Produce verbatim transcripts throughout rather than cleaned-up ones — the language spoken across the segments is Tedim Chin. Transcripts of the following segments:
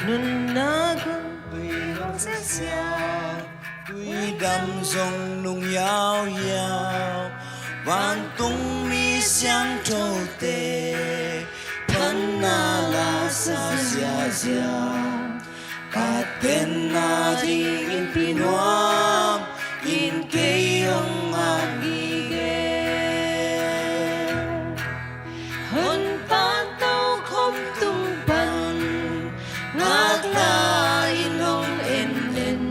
Nunna gun tui hong siasia, tui dam zong nung yauhiau, vantungmi siangthote phatna la sa ziahziah. Ka tenna dingin pi nuam in kei hong ngak hi kei. Honpa tokhom tung pan ngakla in hong en en,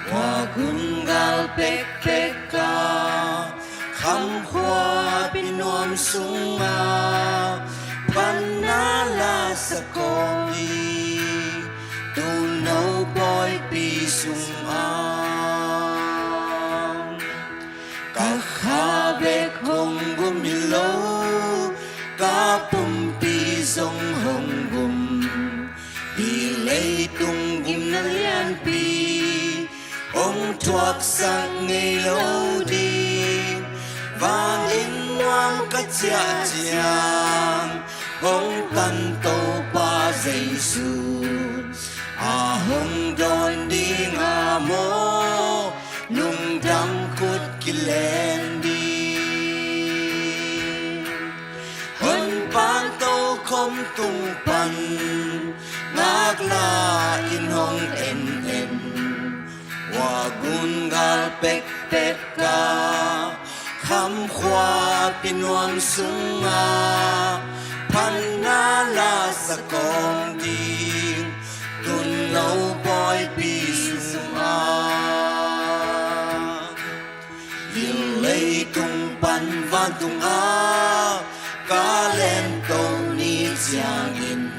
Wa gun gal pekpek a, Kham khuapi nuam sungah phatna la sa kawm ding, Tuuno pawipi sungah. Ka kha bek hong gum hi lo, ka pumpi zong hong gum. Hih leitung gimna lianpi hong thuaksak ngei lo ding. Van inn nuam ka ciah ciang, hong tan Topa Jesu a hong dawn ding a maw, lungdam khut kilen ding. Honpa tokhom tung pan ngakla in hong en en, Wa gun gal pekpek a, Kham khuapi nuam sungah phatna la sa kawm ding, Tuuno pawipi sungah. Hih leitung pan vantungah ka lento ni ciangin,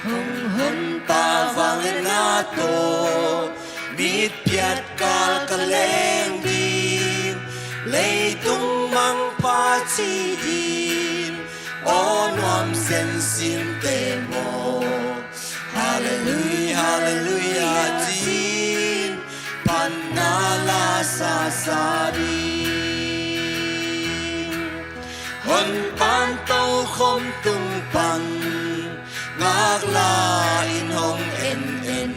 hong Honpa vangliatna tawh mitphiat kal ka leng ding. Leitung mangpa ci ding, aw nuam zenzen te maw, Halleluia, Halleluia ci-in phatna la sa sa ding. Honpa tokhom tung pan ngakla in hong en en,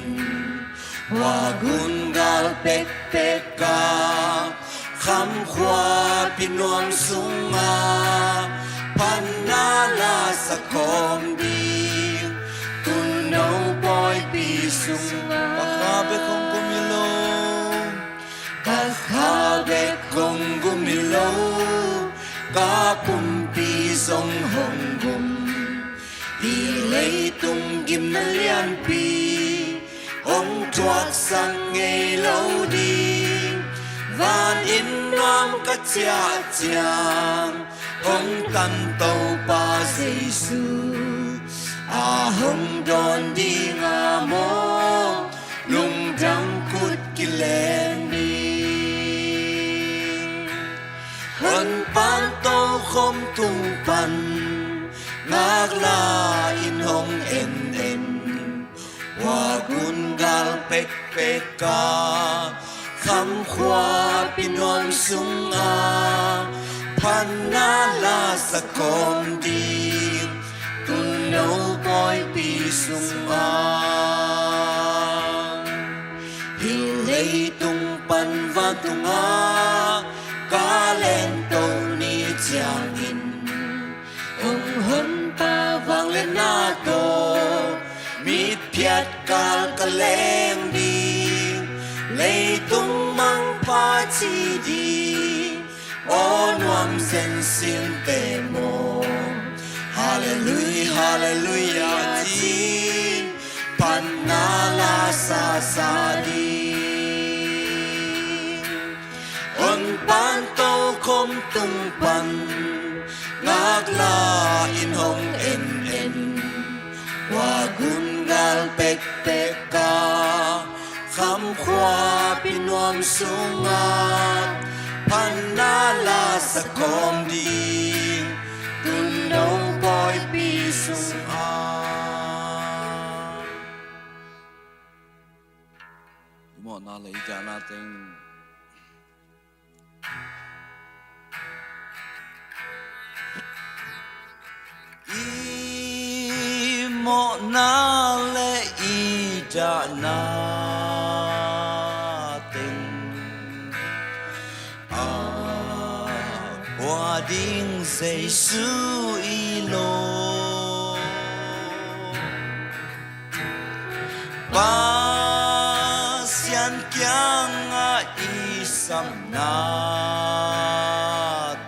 Wa gun gal pekpek a, Kham khuapi nuam sungah phatna la sa kawm ding, Tuuno pawipi sungah. Ka kha bek hong gum hi lo, ka kha bek hong gum hi lo, ka pumpi zong hong gum. Hih leitung gimna lianpi hong thuaksak ngei lo ding. Van inn nuam ka ciah ciang, hong tan Topa Jesu a hong dawn ding a maw, lungdam khut kilen ding. Honpa tokhom tung pan ngakla in hong en en, Wa gun gal pekpek a, Kham khuapi nuam sungah phatna la sa kawm ding, Tuuno pawipi sungah. Hih leitung pan vantungah ka lento ni ciangin, hong Honpa vangliatna tawh mitphiat kal ka leng ding. Leitung mangpa ci ding, aw nuam zenzen te maw, Halleluia, Halleluia ci-in phatna la sa sa ding. Honpa tokhom tung pan ngakla in hong en en, Wa gun gal pekpek a, Kham khuapi nuam sungah phatna la sa kawm ding, Tuuno pawipi sungah. I mawhna le i dahna teng. dahna teng a pua ding Jesu i lo. Pasian kiangah i samna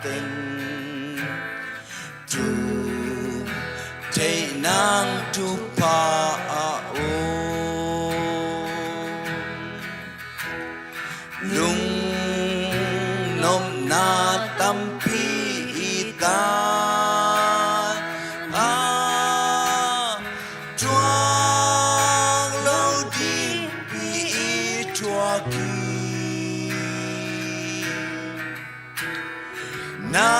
teng tu thei nang thupha a um. Lungnopna tampi i ta a, thuak lo dingpi i thuak hi. Na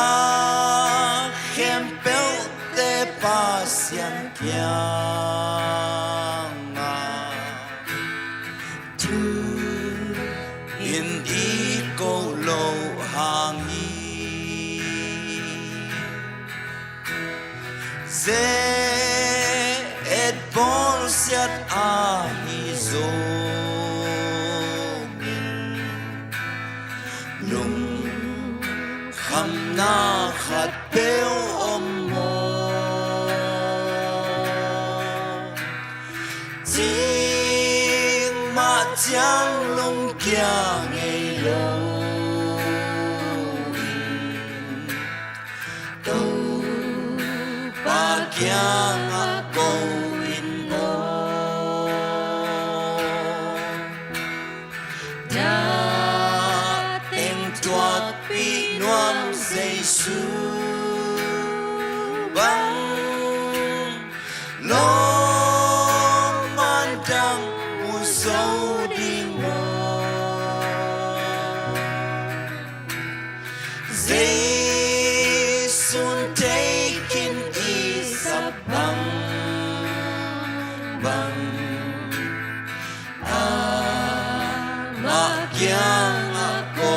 khempeuhte Pasian kiangah thu-in i ko loh hang hi. Ze-et bawlsiat ahi zongin lungkhamna khatpeuh om maw? Cikmah ciang lungkia ngei lo in Topa kiangah ko in aw. Dah teng thuakpih nuam Jesu bang lawmman dang mu zo ding maw? Jesu'n thei khin i sap bangbang amah kiangah ko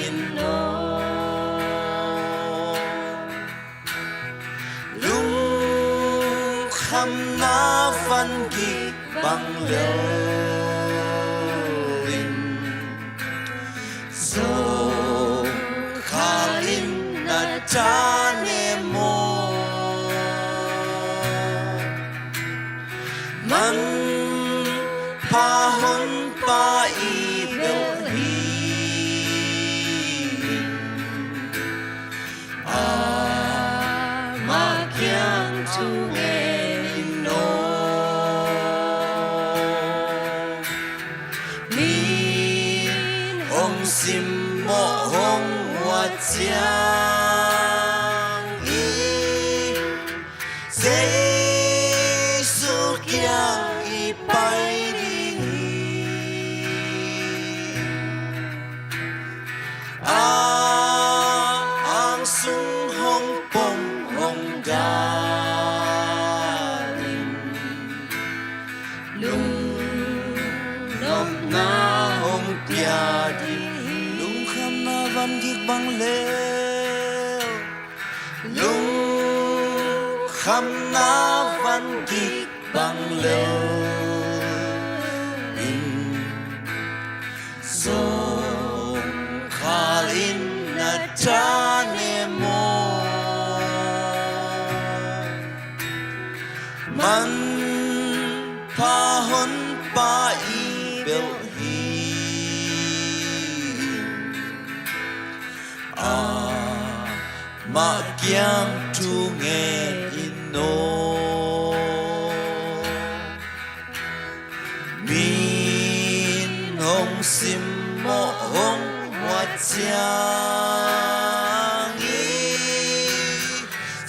in aw. Lungkhamna van gik bang lel in, zawngkhal in na tha ne maw? Manpha honpa i belh hi. Amah kiang thu ngen in aw. Min hong simmawh hong huat ciang i, Jesu kiang i pai ding hi. A ang sung hong pom hong dal in, lungnopna hong pia ding hi. Lungkhamna van gik bang lel, lungkhamna van gik bang lel in, zawngkhal in na tha ne maw? Manpha honpa i belh hi. Amah kiang thu ngen in aw. Min hong simmawh hong huat ciang i,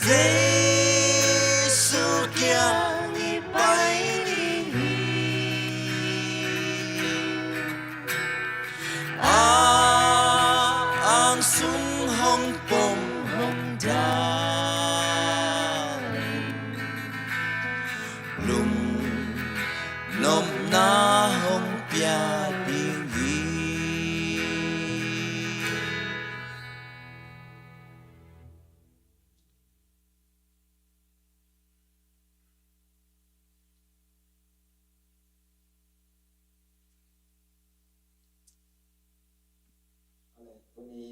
Jesu kiang i pai ding hi. A ang sung hong pom hong dal in, lungnopna hong pia ding hi. ni.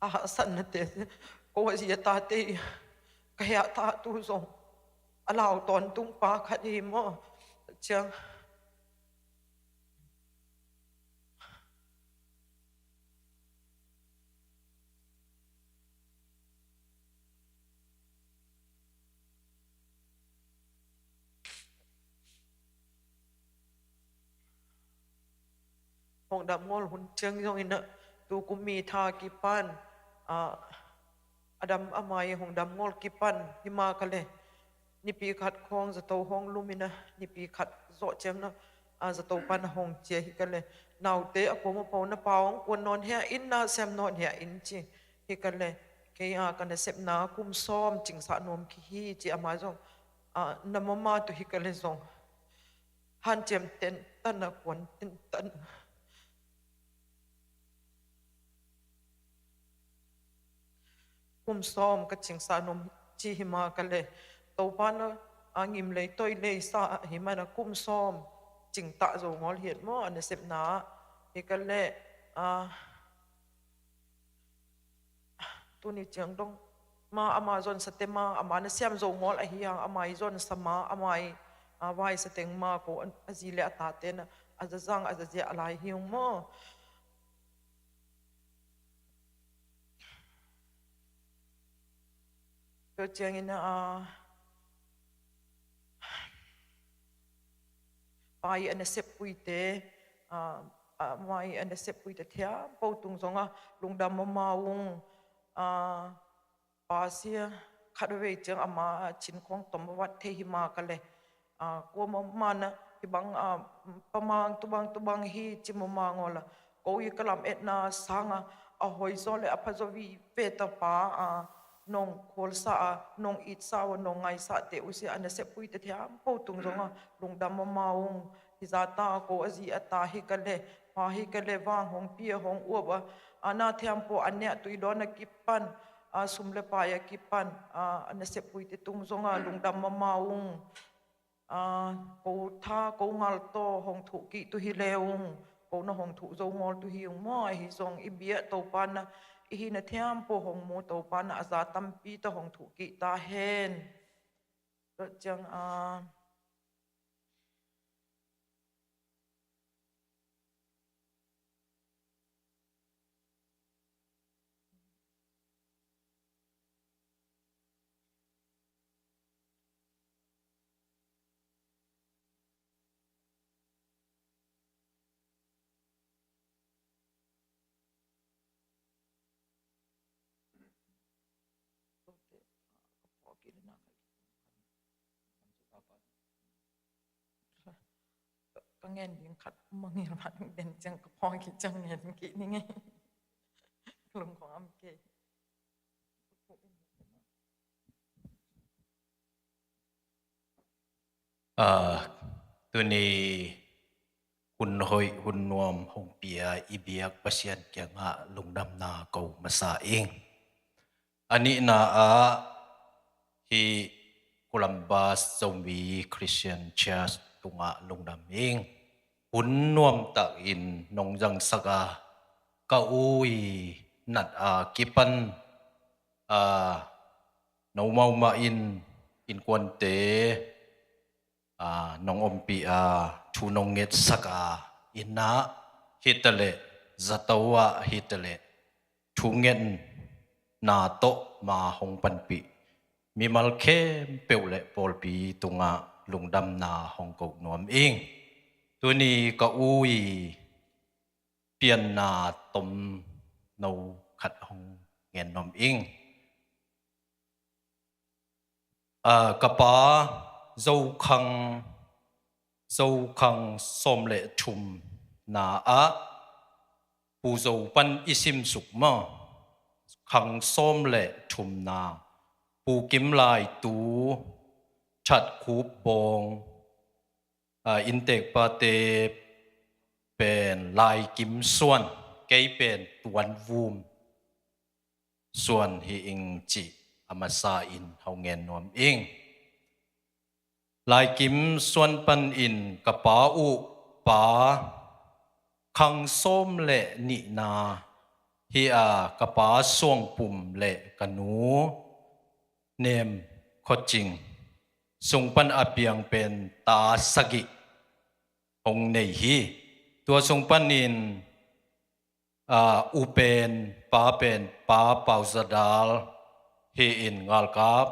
a hahsatnate, ko a zi a tate i ka heh a tatu zong a lau tawntung pa khat hi maw? Ciang hong dam ngawl hun ciang zong in a, tu kum mi tha kipan, a, a dam a mai hong dam ngawl kipan hi mah ka le, nipi khat khawng zato hong lum in a, nipi khat zawh ciang na, a, zato pan a hong cia hi ka le, naute a kuam a pau na pa hong kuan nawn hia in, na sem nawn hia in ci hi ka le, kei a ka nasepna kum sawm cingsah nuam ki hi ci, a mai zong, a, na mama tu hi ka le zong hanciam tentan a kuan tentan. Kum sawm ka cingsah nuam ci hi mah ka le, Topa na a ngim lei toi lei sa hi man a kum sawm cingtah zo ngawl hiat maw a nasepna ah? Hi ka le, a, tuni ciang dong ma ama zon sa te ma ama na siam zo ngawl ahi hang, ama i zon sa ma ama i, a, vai sa teng ma ko a, a zi le a tate na a zazang a zazia a lai hi ung maw? Tua ciangin a, a, pa i a naseppuite, a, a, ama i a naseppuite thiam po tung zong a lungdam mama ung, a, pa sia khat a vei ciang ama a cin khawng tom a vat thei hi mah ka le, a, kua mama na hi bang, a, pa mang tu bang tu bang hi ci mama ngawl a, ko i ka lam etna sang a, a hoi zaw le a pha zaw vive ta pa, a, nong khualsa a, nong itsa a, nong ngaisah te uh sia a naseppuite thiam po tung zong a lungdam mama ung. Hi zata ko a zi a ta hi ka le, pa hi ka le vang hong pi a hong uap a, a na thiam po a nek tui dawn a kipan, a, sum le pai a kipan, a, a naseppuite tung zong a lungdam mama ung. A, ko tha ko ngal tawh hong thuh kih tu hi le ung, ko na hong thuh zo ngawl tu hi ung maw? Ahi zong i biak Topa na i hihna thiam po hong mu Topa na a za tampi tawh hong thuh kih ta hen. Tua ciang a, ka ngen ding khat mangil mah ding den ciang ka pawng kik ciang ngen kik ning ei. Ka lung kong am kei. A, tuni hun hoih hun nuam hong pia i biak Pasian kiangah lungdamna ko masa ing. A nihna ah hih Columbus Zomi Christian Church tungah lungdam ing. Hun nuamtakin nong zangsak a, ka u i nat a kipan, a, nomau mah in innkuante, a, nong ompih a, thu nong ngetsak a, inn ah hi ta leh, zato ah hi ta leh, thungetna tawh ma hong panpih mimal khempeuh le pawlpi tungah lungdamna hong koh nuam ing. Tuni ka u i pianna tomno khat hong ngen nuam ing. A, ka pa Zokhang, Zokhang sawm le thumna ah Pu Zo pan i simsuk maw? Khang sawm le thumna Pu Kim Lai Tu, That Khup Bawng, a, inntekpate pen Lai Kim Suan, kei pen Tuan Vum Suan hi ing cih a masa in hong ngen nuam ing. Lai Kim Suan pan in ka pa uh pa khang sawm le nihna hi a, ka pa Suangpum le ka nu Nem Khocing sung pan a piang pen ta sagih hong nei hi. Tua sung panin, aa, u pen, pa pen, Pa Pau Za Dal hi-in ngalkap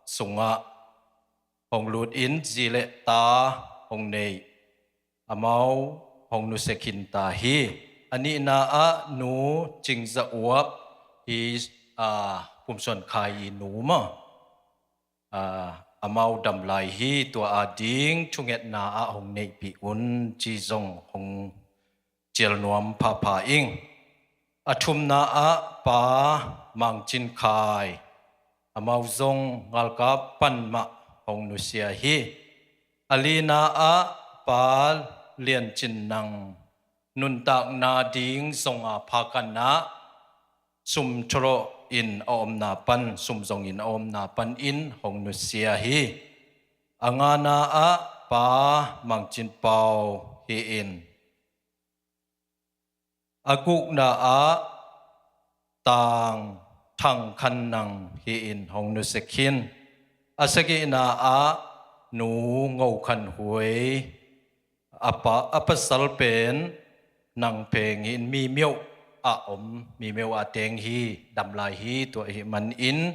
sungah hong lut in zi le ta hong nei, amau hong nusia khin ta hi. A nihna ah Nu Cing Za Uap hi, aa, Pum Suan Khai i nu maw. Aa, amau dam lai hi, tua ading thungetna ah hong neihpih un ci zong hong cial nuam phapha ing. A thumna ah Pa Mang Cin Khai, amau zong ngalkap pan mah hong nusia hi. A lina ah Pa Lian Cin Nang nuntakna ding zonga phakan ah sum thulawh in a omna pan, sum zongin a omna pan in hong nusia hi. A ngana ah Pa Mang Cin Pau hi-in, a gukna ah Tang Thang Khan Nang hi-in hong nusia khin. A sagihna ah Nu Ngo Khan Huai, a pa, a pasal pen Nang Pheng hi-in, Mimiauh ah om, Mimiauh ah teng hi, dam lai hi. Tua ahih manin,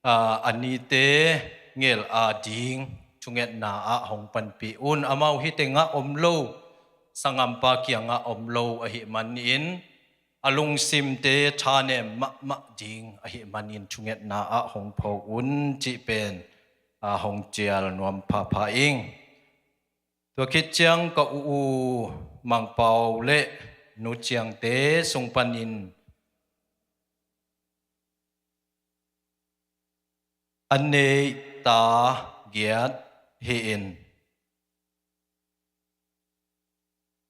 aa, a nite ngel ading thungetna ah hong panpih un. Amau hih tengah om lo, sanggampa kiangah om lo ahih manin, a lungsimte thanem mahmah ding ahih manin thungetna ah hong pho un cih pen, aa, hong cial nuam phapha ing. Tua khit ciang ka u, u Mang Pau le Nu Ciangte sung panin a neih ta giat hi-in,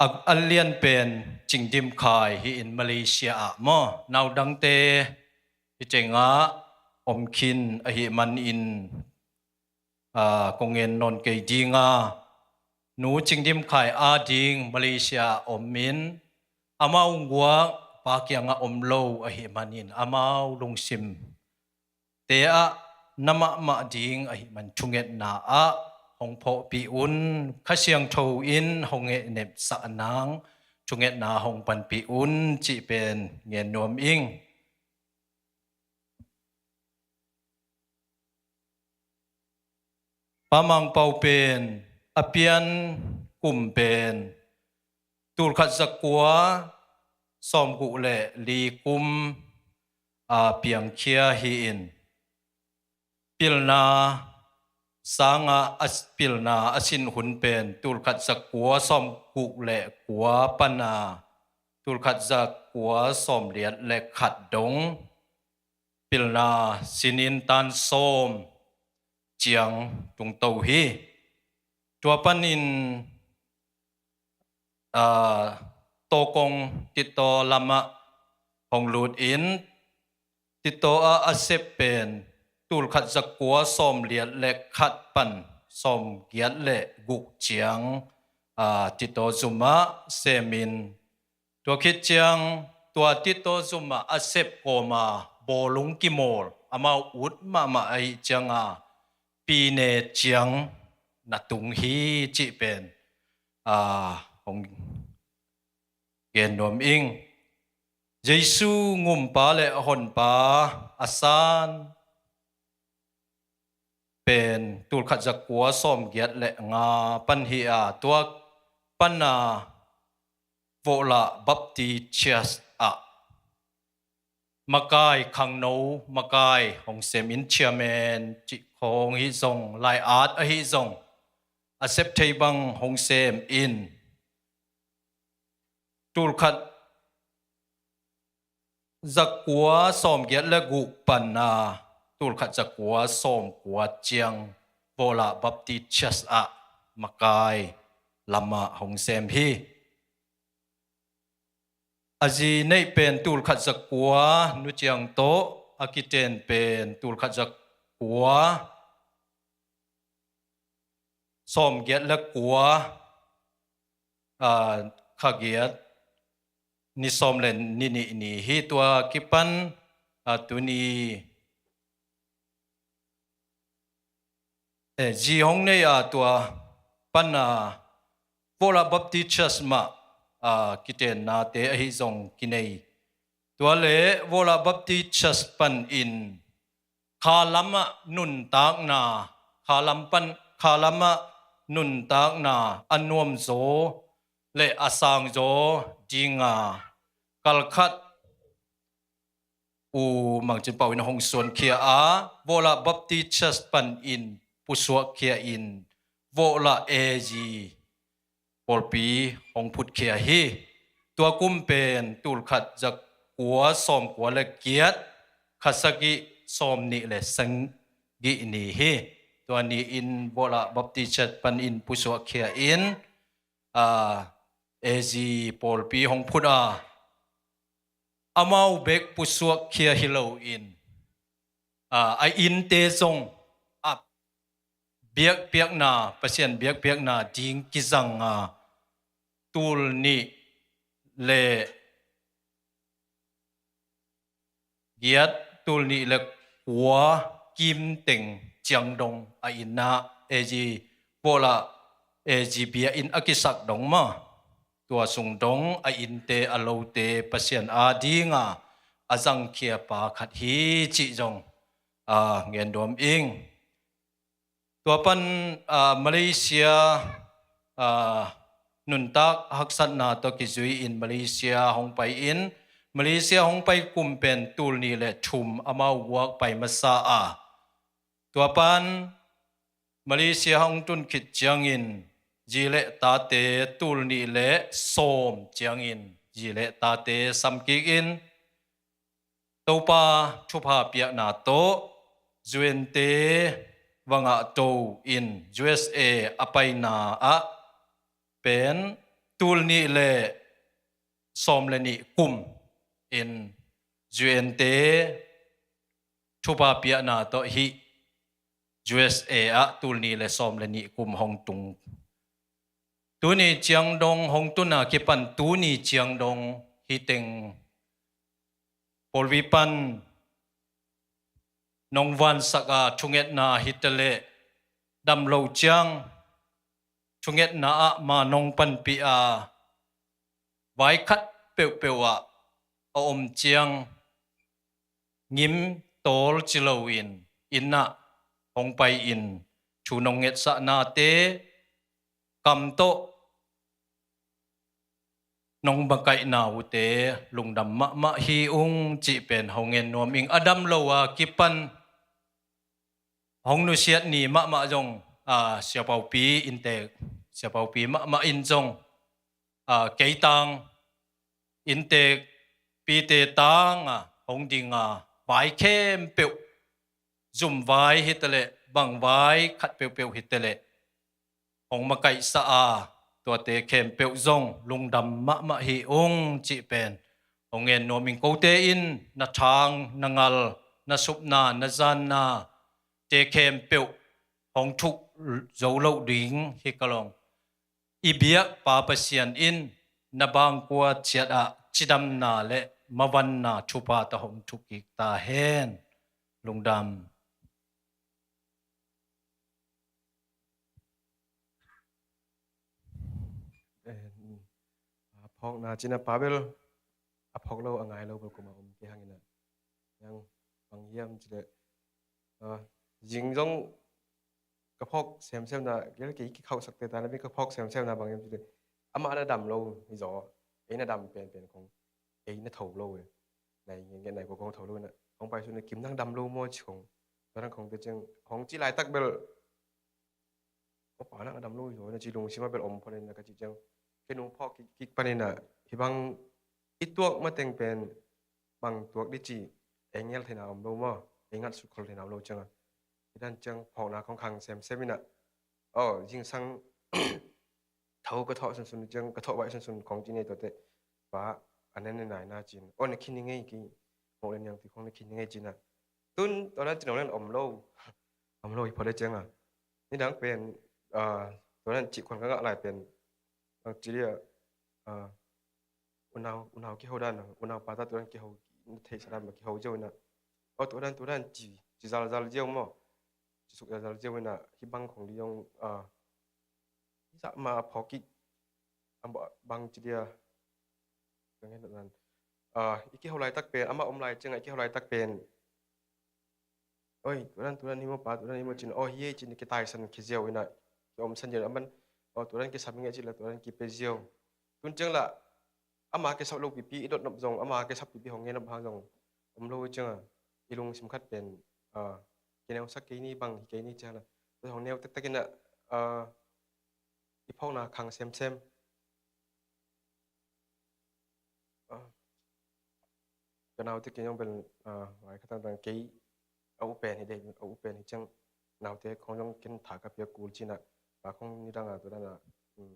a, a lian pen Cing Dim Khai hi-in, Malaysia ah maw, naudangte hih tengah om khin ahih manin, aa, kong ngen nawn kei ding a, Nu Cing Dim Khai ading Malaysia om in, amau nguak pa kiangah om lo ahih manin, amau lungsimte ah na mahmah ding ahih man thungetna ah hong phawkpih un. Kha Siangtho in hong hehnemsah nang thungetna hong panpih un cih pen ngen nuam ing. Pa Mang Pau pen a pian kum pen tulkhat zakua sawmguk le li kum a piangkhia hi-in, pilna sangah a s-, pilna a sin hun pen tulkhat zakua sawmguk le kua pana tulkhat zakua sawmliat le khat dong, pilna sinin tan sawm ciang tungto hi. Tua panin, aa, Tawkong Titaw lamah hong lut in, Titaw ah a sep pen tulkhat zakua sawmliat le khat pan sawmgiat le guk ciang, aa, Titaw zumah semin, tua khit ciang tua Titaw zumah a sep kawma bawlung kimawl, amau ut mahmah ahih cianga pine ciang na tung hi cih pen, aa, hong gen nuam ing. Jesu ngumpa le a honpa a san pen tulkhat zakua sawmgiat le nga pan hi a, tua pana Vohlah Baptist Church ah makai, khangno makai hong sem in, chairman cih khawng hi zong, lai-at ahi zong, a sep thei bang hong sem in, tulkhat zakua sawmgiat le guk pana tulkhat zakua sawmkua ciang Vohlah Baptist Church ah makai lamah hong sem hi. A zi neih pen tulkhat zakua, Nu Ciang tawh a kiten pen tulkhat zakua sawmgiat le kua, aa, kha giat ni sawm le ni nih ni hi. Tua kipan, a, tuni, eh, zi hong nei a, tua pan a Vola Baptist Church mah, a, kitennate ahi zong kinei. Tua le Vola Baptist Church panin khalam ah nuntakna, khalam pan, khalam ah nuntakna a nuamzaw le a sangzaw dinga kalkhat U Mang Cin Pau in hong suankhia a, Vola Baptist Church panin pusuakkhia in, Vola A G pawlpi hong phutkhia hi. Tua kum pen tulkhat zakua sawmkua le giat, khasagih sawmnih le sagih ni hi. Tua ni-in Vola Baptist Church panin pusuakkhia in, a, A G pawlpi hong phut a, amau bek pusuakkhia hi loin, a, a innte zong a biakpiakna, Pasian biakpiakna ding kizang a, tul nih le giat, tul nih le kua kim teng ciang dong a inn ah A G Vola A G bia inn a kisak dong mah, tua sung dong a innte a lote Pasian a dinga a zangkhia pa khat hi cih zong, a, gen nuam ing. Tua pan, a, Malaysia, a, nuntak haksatna tawh kizui in Malaysia hong pai in, Malaysia hong pai kum pen tul nih le thum amau guak pai masa a. Tua pan Malaysia hong tun khit ciangin zi le tate tul nih le sawm ciangin zi le tate samkik in, Topa thupha piakna tawh U N te va ngahto in U S A a paina ah pen tul nih le sawm le nih kum in U N te thupha piakna tawh hih U S A ah tul nih le sawm le nih kum hong tung. Tuni ciang dong hong tun a kipan tuni ciang dong hih teng pawlpi pan nong vansak a thungetna hi ta leh, dam lo ciang thungetna ah ma nong panpih a, vai khat peuhpeuh ah a om ciang ngim tawl ci loin inn ah hong pai in thu nong ngetsahnate, kam tawh nong makaihna ute lungdam mahmah hi ung cih pen hong ngen nuam ing. A dam lo a kipan hong nusiat ni mahmah zong, a, siapaupi inntek, siapaupi mahmah in zong, a, kei tang inntek pite tang a hong ding a, vai khempeuh zum vai hi ta leh, bang vai khat peuhpeuh hi ta leh hong makaihsa a, tuate khempeuh zong lungdam mahmah hi ung cih pen hong ngen nuam ing. Kote in na thang, na ngal, na supna, na zanna te khempeuh hong thuk zo loh ding hi ka lawng. I biak Pa Pasian in na bangkua ciat ah cidamna le mavanna thupha tawh hong thuk kik ta hen. Lungdam. Eh, a phawkna cina pa bel a phawk lo, a ngai lo bel kuma om kei hangin a, yang bang hiam cileh, a, zing zong ka phawk semsemna, kei, kei kikhauhsakte tana mi ka phawk semsemna bang hiam cileh, amah na dam lo hi zaw, ei na dam penpen kong, ei na tho lo e. Nai ngen ngen nai ko kong tho lo na, kong pai sun na kim nang dam lo maw ci kong, tua nang kong te ciang hong ci laitak bel, "Ko pa, nang a dam lo hi zaw," na ci lungsim a bel om phot in na ka ci ciang, kei nung phawk kik, kik panin a, hih bang i tuak mateng pen bang tuak di ci, ei ngel theina om lo maw, ei ngat sut khol theina om lo ciang a, hih dan ciang phawkna kong khang semsem in a, aw, zingsang tho ka thawh sunsun ciang, ka thawh baih sunsun kong ci nei tuate, "Pa, a nen ne nai na," cin, "Aw, na khin ni ngei ki, mawk le niang ti khong na khin ni ngei," cin a, tun tua dan cin a om lo, om lo hi phot le ciang a. Nidang pen, ah, tua dan cih khuan ka ngah lai pen, bang ci dia, ah, unau, unau kiho dan, unau pa ta tu dan kiho, na theihsa dan mah kiho ziau ina. O tu dan, tu dan ci, ci zalzal ziau maw. Ci suk zalzal ziau ina, hih bang khong ding zong, ah, hih zah mah phawk kik, a bang ci dia. Ka ngen dan. Ah, i kiho laitak pen, amah om lai ciangah i kiho laitak pen. Oi, tu dan, tu dan hi maw pa, tu dan hi maw cin. Oh, hi ei cin, kitaisan kiziau ina, kiomsan ziau aman. Oh, tu dan kisam ngei cin la, tu dan kipia ziau. Tun ciang la, ama kisap lo pipi, i dot nop zong, ama kisap pipi hong ngen nop hang zong om lo ciangah, i lungsim khat pen, ah, kineusak kei ni bang hi kei ni ciang la. Hong neu taktak ina, ah, i phawkna khang semsem. Ah, ka naute kiang zong bel, ah, vai khatangtang kei a u pen hi dei, a u pen hi ciang naute khong zong ken tha ka pia kul cina, pa khong nidanga tu dana, um,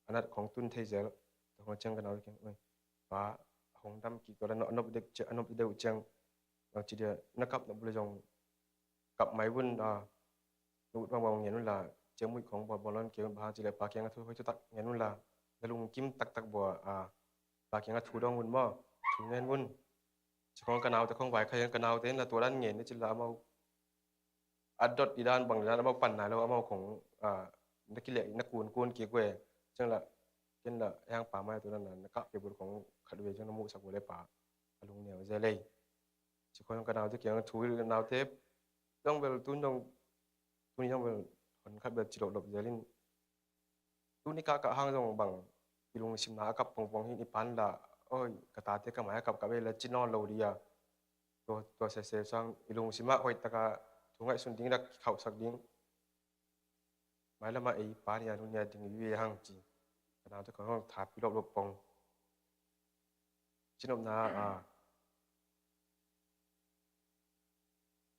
a nat khong tun thei zel, tu khong ciang ka naute kiang, oi, pa hong dam kik tu dana, a nop deuh ciang, a nop deuh ciang, bang ci dia, na kap nop le zong kap mai vun, ah, nu ut bangbang ngen un la, ciang muih khong bawlbawl nawn kei un, bang hang ci le pa kiangah thu hoih thutak ngen un la, na lungkim taktak bua, ah, pa kiangah thu dong un maw, thu ngen un. Ci khong ka naute khong vai kha, ka naute in la tua dan ngen ni ci la amau a dot i dan bang dan amau pan nai lo, amau khong, ah, na kileh na kun kun kik ve. Ciang la, ken la, hiang pa mai tua dan na kah pia bul khong khat ve ciang na muhsak ve le pa a lungneu zel ei. Ci khong ka naute kiang thu, naute zong bel tun zong, tuni zong bel hon khat bel ci lohlop zel in. Tuni kah kah hang zong bang i lungsimna a kap pongpong hi in i pan la, oi, ka tate ka mai a kap kap ei la ci nawn lo dia. Tua, tua sese sang i lungsim ah hoih taka thu ngaihsun ding dak khauhsak ding. Mailam ah ei pa nia nu nia ding i ve hang ci. Ka naute khong hong thapi lohlop pong. Cinopna, ah,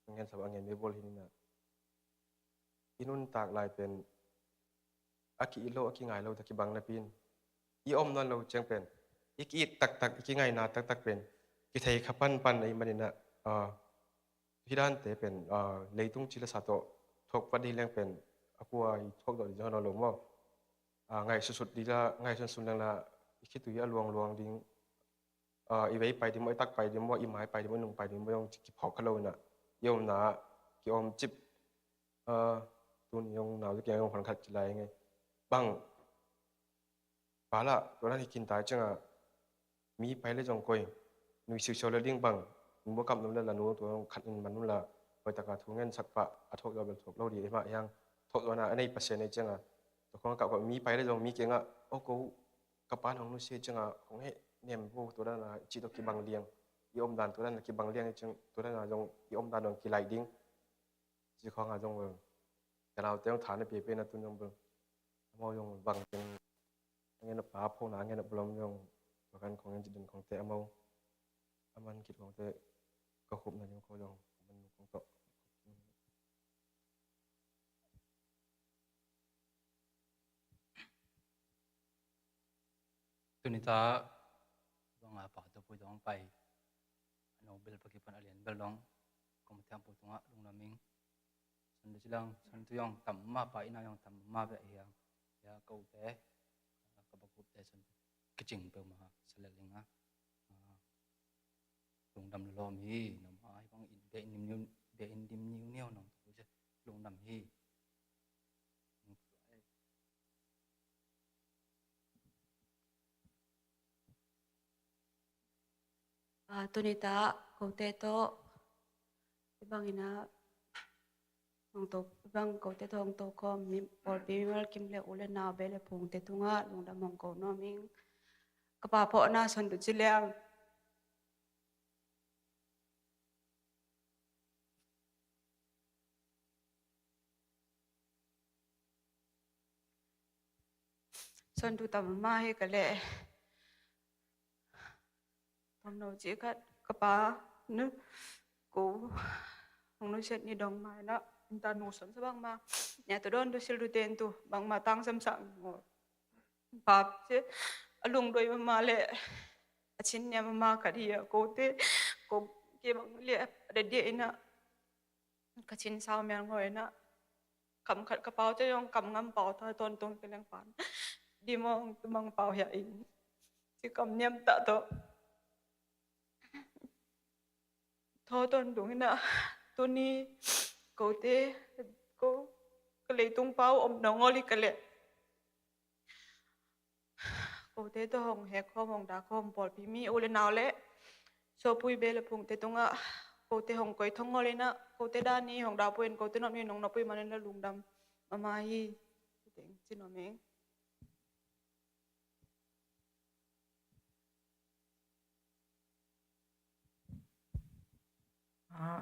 a ngen sap a ngen mei bawl hi nina. I nuntak lai pen a ki-it lo, a kingai lo ta kibang napi in, i om nawn lo ciang pen, i ki-it taktak, i kingaina taktak pen kithei kha panpan ahih manin ah, ah, hih dante pen, ah, leitung ci le sa tawh thuak vat ding leng pen a kua i thuak dawh ding zong a nawn lo maw. Ah, ngaihsutsut ding la, ngaihsunsun leng la i khitui a luangluang ding. Ah, i vei pai ding maw, i tak pai ding maw, i mai pai ding maw, i nung pai ding maw, zong kiphawk kha lo ina, i omna ah kiom cip. Ah, tuni zong naute kiang zong hon khat ci lai ngei. Bang pa la tua dan hi khin tai ciangah, mi pai le zong koi nui siusiau le ding bang, nu a kap nop le la nu tua zong khat in man un la, hoih taka thu ngen sak pah, a thuak zaw bel thuak lo ding, ei mah hiang thuak zaw na a nei Pasian ei ciangah, tua khong a kap kap mi pai le zong mi kiangah, o ko, ka pa in hong nusia ciangah hong heh nem vo, tua dan a i cih tawh kibang liang, i omdan tua dan a kibang liang i ciang, tua dan a zong i omdan zong kilaih ding. Ci khong a zong bel ka naute zong tha na piapia na tun zong bel amau zong bang teng a ngen a pa phone a ngen a bulom zong, tua kan khong ngen ci den khongte amau a man khit khongte ka khupna ding ko zong a man khong tawh. Tuni ta bang a pa tawh pui dong pai, a no bel pa kipan a lian bel dong, kong thiam pu tungah lungdam ing. San tu cilang, san tu zong tam mah pa ina zong tam mah beh hiang. Ya kote, ka bakupte san tu kicing peuh mah sa lel ing a. Lungdam lawm hi, noma hi bang in beh in dim niu, beh in dim niu niu nong tu se lungdam hi. Ah, tuni ta kote tawh i bang ina hong to, i bang kote tawh hong to khawm mi, pawlpi mimal kim le u le nau be le phungte tungah lungdam hong ko nuam ing. Ka pa phawhna san tu ci liang. San tu tam mah hi ka leh. Tam no ci khat ka pa nu ko hong nusiat ni dong mai na, in ta nu son sa bang ma. Nia tu don tu sil tu ten tu bang ma tang sam sa ngo. Pap ci a lungdoi mama le a cin nia mama khat hi a, kote ko ke bang le a dadia ina ka cin sau mial ngoi ina. Kam khat ka pau ci zong kam ngam pau ta ton tong ke leng pan. Di mong tu mang pau hia in. Ci kam niam tah tawh. Thaw tawntung in ah, tuni kote, ko, ka leitung pa uh om nawn ngawl hi ka leh. Kote tawh hong hek khawm, hong dak khawm, pawlpi mi u le nau le suapui beh le phungte tungah kote hong koi thong ngawl in ah, kote dan hi hong dak pui in, kote nop ni hong nop pui man in la lungdam mahmah hi. Teng ci nuam ing. Ah,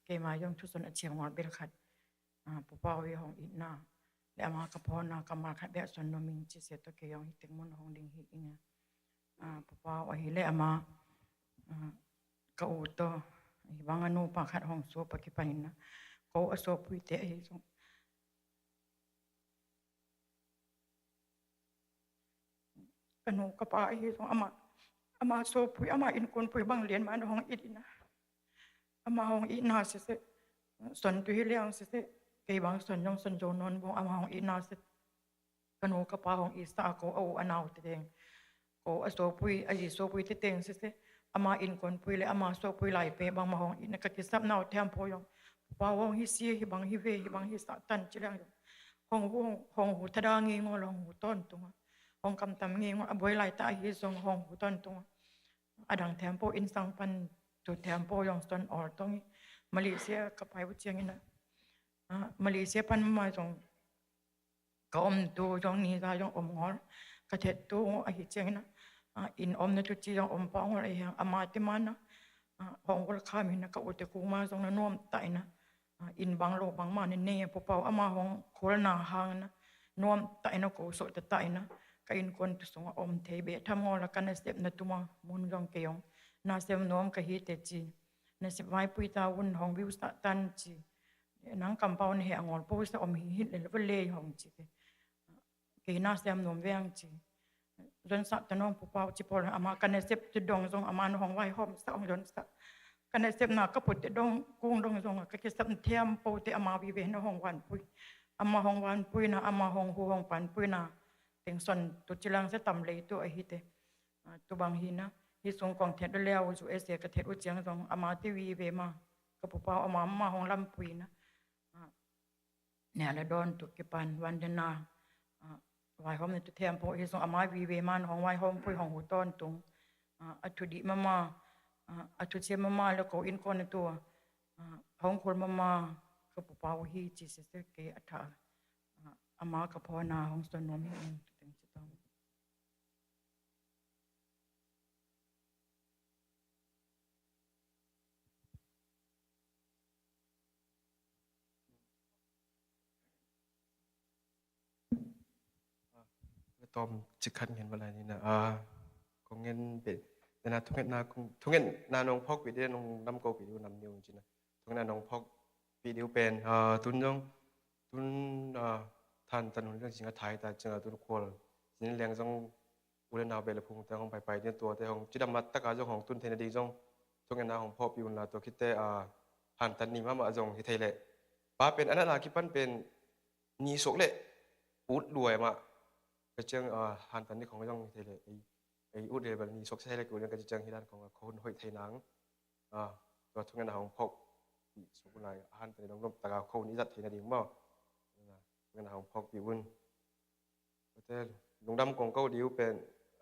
keima zong thusun a ciang ngawl bel khat. Ah, Pu Pau i hong itna le ama ka phawkna kammal khat beh son nuam ing ci se tawh kei zong hi teng mun hong ding hi ing. Ah, Pu Pau ahi le ama, ah, ka u tawh hi bang a nupa khat hong suak pa kipan in ah, ko a suapuite ahi zong, ka nu ka pa ahi zong ama, ama suapui, ama innkuanpui bang lian mah na hong it in ah, ama hong itna siseh, son tu hi liang siseh, kei bang son zong son zo nawn vong, ama hong itna siseh, ka nu ka pa hong itsa a, ko a u a naute teng, ko a suapui, a zi suapui te teng siseh, ama innkuanpui le ama suapui lai pen bangmah hong itna ka kisapna uh thempu zong, Pu Pau hong hi si, hi bang hi ve, hi bang hi Satan ci liang zong, hong hu, hong hu thada ngei ngawl, hong hu tawntung a, hong kamtam ngei ngawl, a buai laitak ahi zong hong hu tawntung a, a dang thempu, innsang pan tu thempu zong son awl tong hi. Malaysia ka pai uh ciangin ah, ah, Malaysia pan mah zong ka om tu zong ni za zong om ngawl, ka thet tu ahi ciangin ah, ah, inn omna tu ci zong om pah ngawl ahi hang, ama te man ah, ah, hong welcome in ah, ka u te kung mah zong na nuam tah in ah, ah, inn bang lo bang mah na nei a, Pu Pau ama hong kholna hang in ah, nuam tah in ah, ko suah tah tah in ah, ka innkuan tu sungah om thei beh tham ngawl a, ka nasepna tuma mun zong kei zong na sem nuam ka hi teh ci, nasep vaipui ta un, hong viusah tan ci. Nang kampau na heh a ngawl pawlsa om hi hi le le hong ci ke. Kei na sem nuam veng ci. Zonsah ta nawng Pu Pau ci pawl, ama ka nasep tu dong zong ama na hong vaihawmsah, hong zonsah. Ka nasepna ka put te dong, kung dong zong ka kisap thempu te ama vive na hong vanpui. Ama hong vanpui na, ama hong hu hong panpui na teng son tu ci lang sa tam lei tu ahi teh. Ah, tu bang hi na, hi sung kong thet uh leh U S A ka thet uh ciang zong ama te vive ma, ka Pu Pau ama ma hong lampui na. Ah, nia le dawn tu kipan van den na, ah, vaihawm na tu thempu hi zong ama vive man hong vaihawmpui, hong hu tawntung. Ah, a thu dih mama, ah, a thu sia mama le ko innkuan na tu, ah, hong khol mama ka Pu Pau hi ci siseh kei a tha. Ah, ama ka phawkna hong son nuam hi ing, teng ci tong. Tawm cik khat ngen va lai ni na, ah, kong ngen beh, na thungetna kong, thungetna nong phawkpih ding, nong nam kopih ding, nam ni ung ci na. Thungetna nong phawkpih ding pen, ah, tun zong, tun, ah, than tan hun zong zing a thai ta ciang a, tun khual zin leng zong u le nau beh le phung te hong paipai ding, tuate hong cidam a taka zong hong tun theina ding zong thungetna hong phawkpih un la, tua khit teh, ah, hantan ni mahmah zong hi thei leh. Pa pen a natna kipan pen ni suak leh ut lua e mah. Ka ciang, ah, hantan ni khong zong hi thei leh. Ei, ei ut leh bel ni suak thei leh ka ut ka ci ciang hi dan khong a khon hoih thei nang. Ah, tua thungetna hong phawkpih suk un la, hantan ni dong dong taka khon i zat theina ding maw. Thungetna hong phawkpih un. Tua teh lungdam kong ko ding uh pen,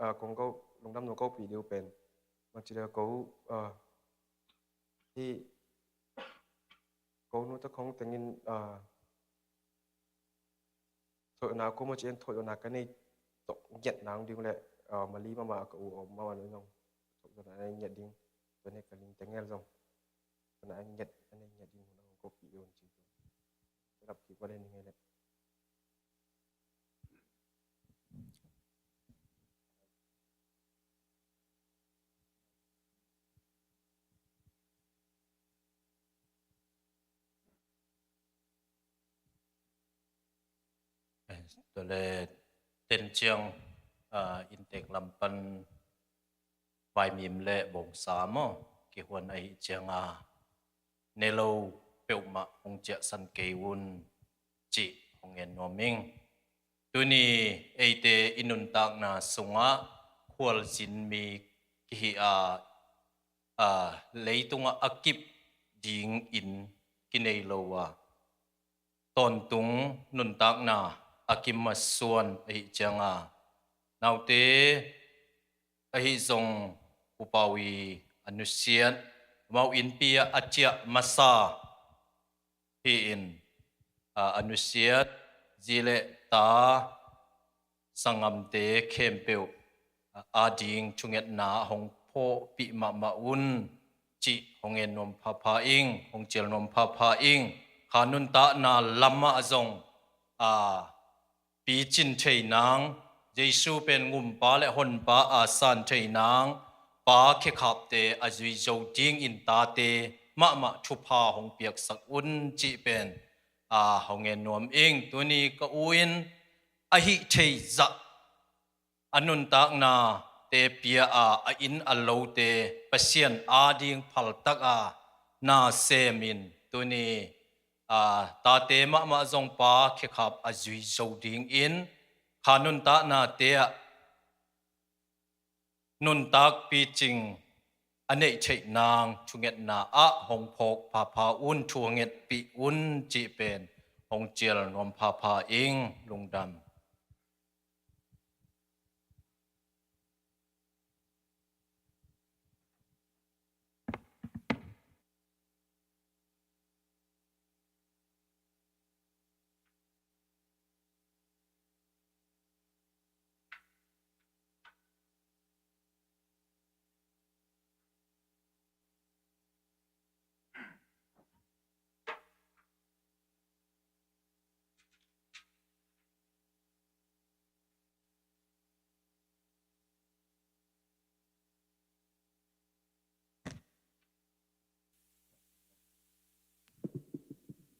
ah, kong ko, lungdam nong kopih ding uh pen, bangci le ko, ah, hi ko nu ta khong tengin, ah, thoihna ko maw ci en, thoihna ka nei tawh ngiat nang ding leh, ah, Mali mama ka u om mama nu zong thoihna a nei ngiat ding, tua ne ka ling tengel zong thoihna a ngiat, a nei ngiat ding hun a hong kopih ding un ci tu. Rap kik va le ni ngei leh. Tua le ten ciang, ah, inntek lam pan vaimim le bawngsa maw kihuan ahih cianga ne lo peuhmah hong ciahsan kei un cih hong ngen nuam ing. Tuni eite i nuntakna sungah khualzin mi kihi a, a, leitungah a kip dingin kinei lo a, tawntung nuntakna a kimasuan ahi cianga, naute ahi zong Pu Pau i a nusiat, amau innpi ah a ciah masa hi-in, a, a nusiat zi le ta, sanggamte khempeuh, a, ading thungetna hong phawhpih mahmah un cih hong en nuam phapha ing, hong cial nuam phapha ing. Kha nuntakna lamah zong, a, picin thei nang, Jesu pen Gumpa le Honpa a san thei nang, pa khekhapte a zui zo dingin tate mahmah thupha hong piaksak un cih pen, a, hong en nuam ing. Tuni ka u in a hih thei zah a nuntaknate pia a, a inn a lote Pasian ading phaltak a na semin tuni, a, tate mahmah zong pa khekhap a zui zo dingin kha nuntaknate ah nuntak picing a neih theih nang thungetna ah hong phawk phapha un, thu hong ngetpih un cih pen hong cial nuam phapha ing. Lungdam.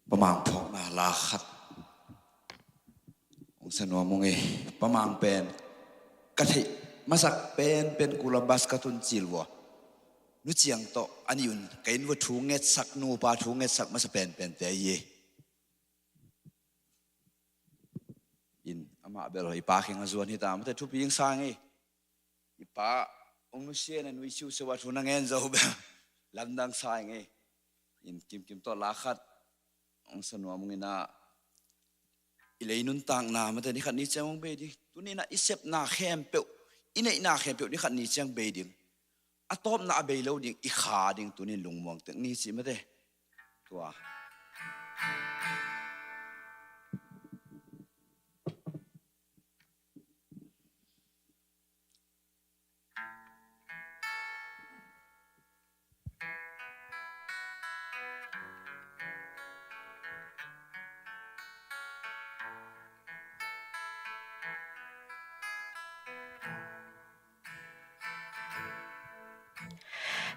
Pa Mang phawkna la khat hong sa nuam ung ei. Pa Mang pen ka theih masak penpen Columbus ka tun cil vua, nu ciang tawh a nih un ka inn vua thu ngetsak, nupa thu ngetsak masa penpente ahi ei. In amah bel i pa kheng a zuan hi ta mate, thupi ing sa ing ei. I pa hong nusia in a nui siusiu a thu na ngen zo bel lamdang sa ing ei. In kimkim tawh la khat hong sa nuam ung in a, i lei nuntakna mate ni khat ni ciang hong bei ding. Tuni in a i sepna khempeuh, i neihna khempeuh ni khat ni ciang bei ding. A tawpna a bei lo ding, i kha ding, tuni in lungmuang tek ni ci mate. Tua.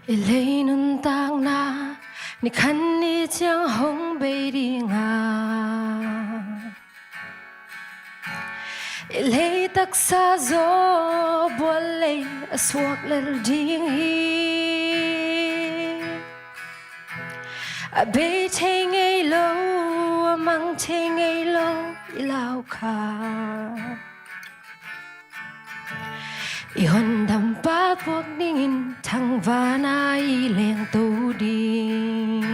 I lei nuntakna ni khat ni ciang hong bei ding a, i lei taksa zaw bual lei a suak lel ding hi. A bei thei ngei lo, a mang thei ngei lo i lau kha. I hondampa tuak dingin thangvana i lengto ding.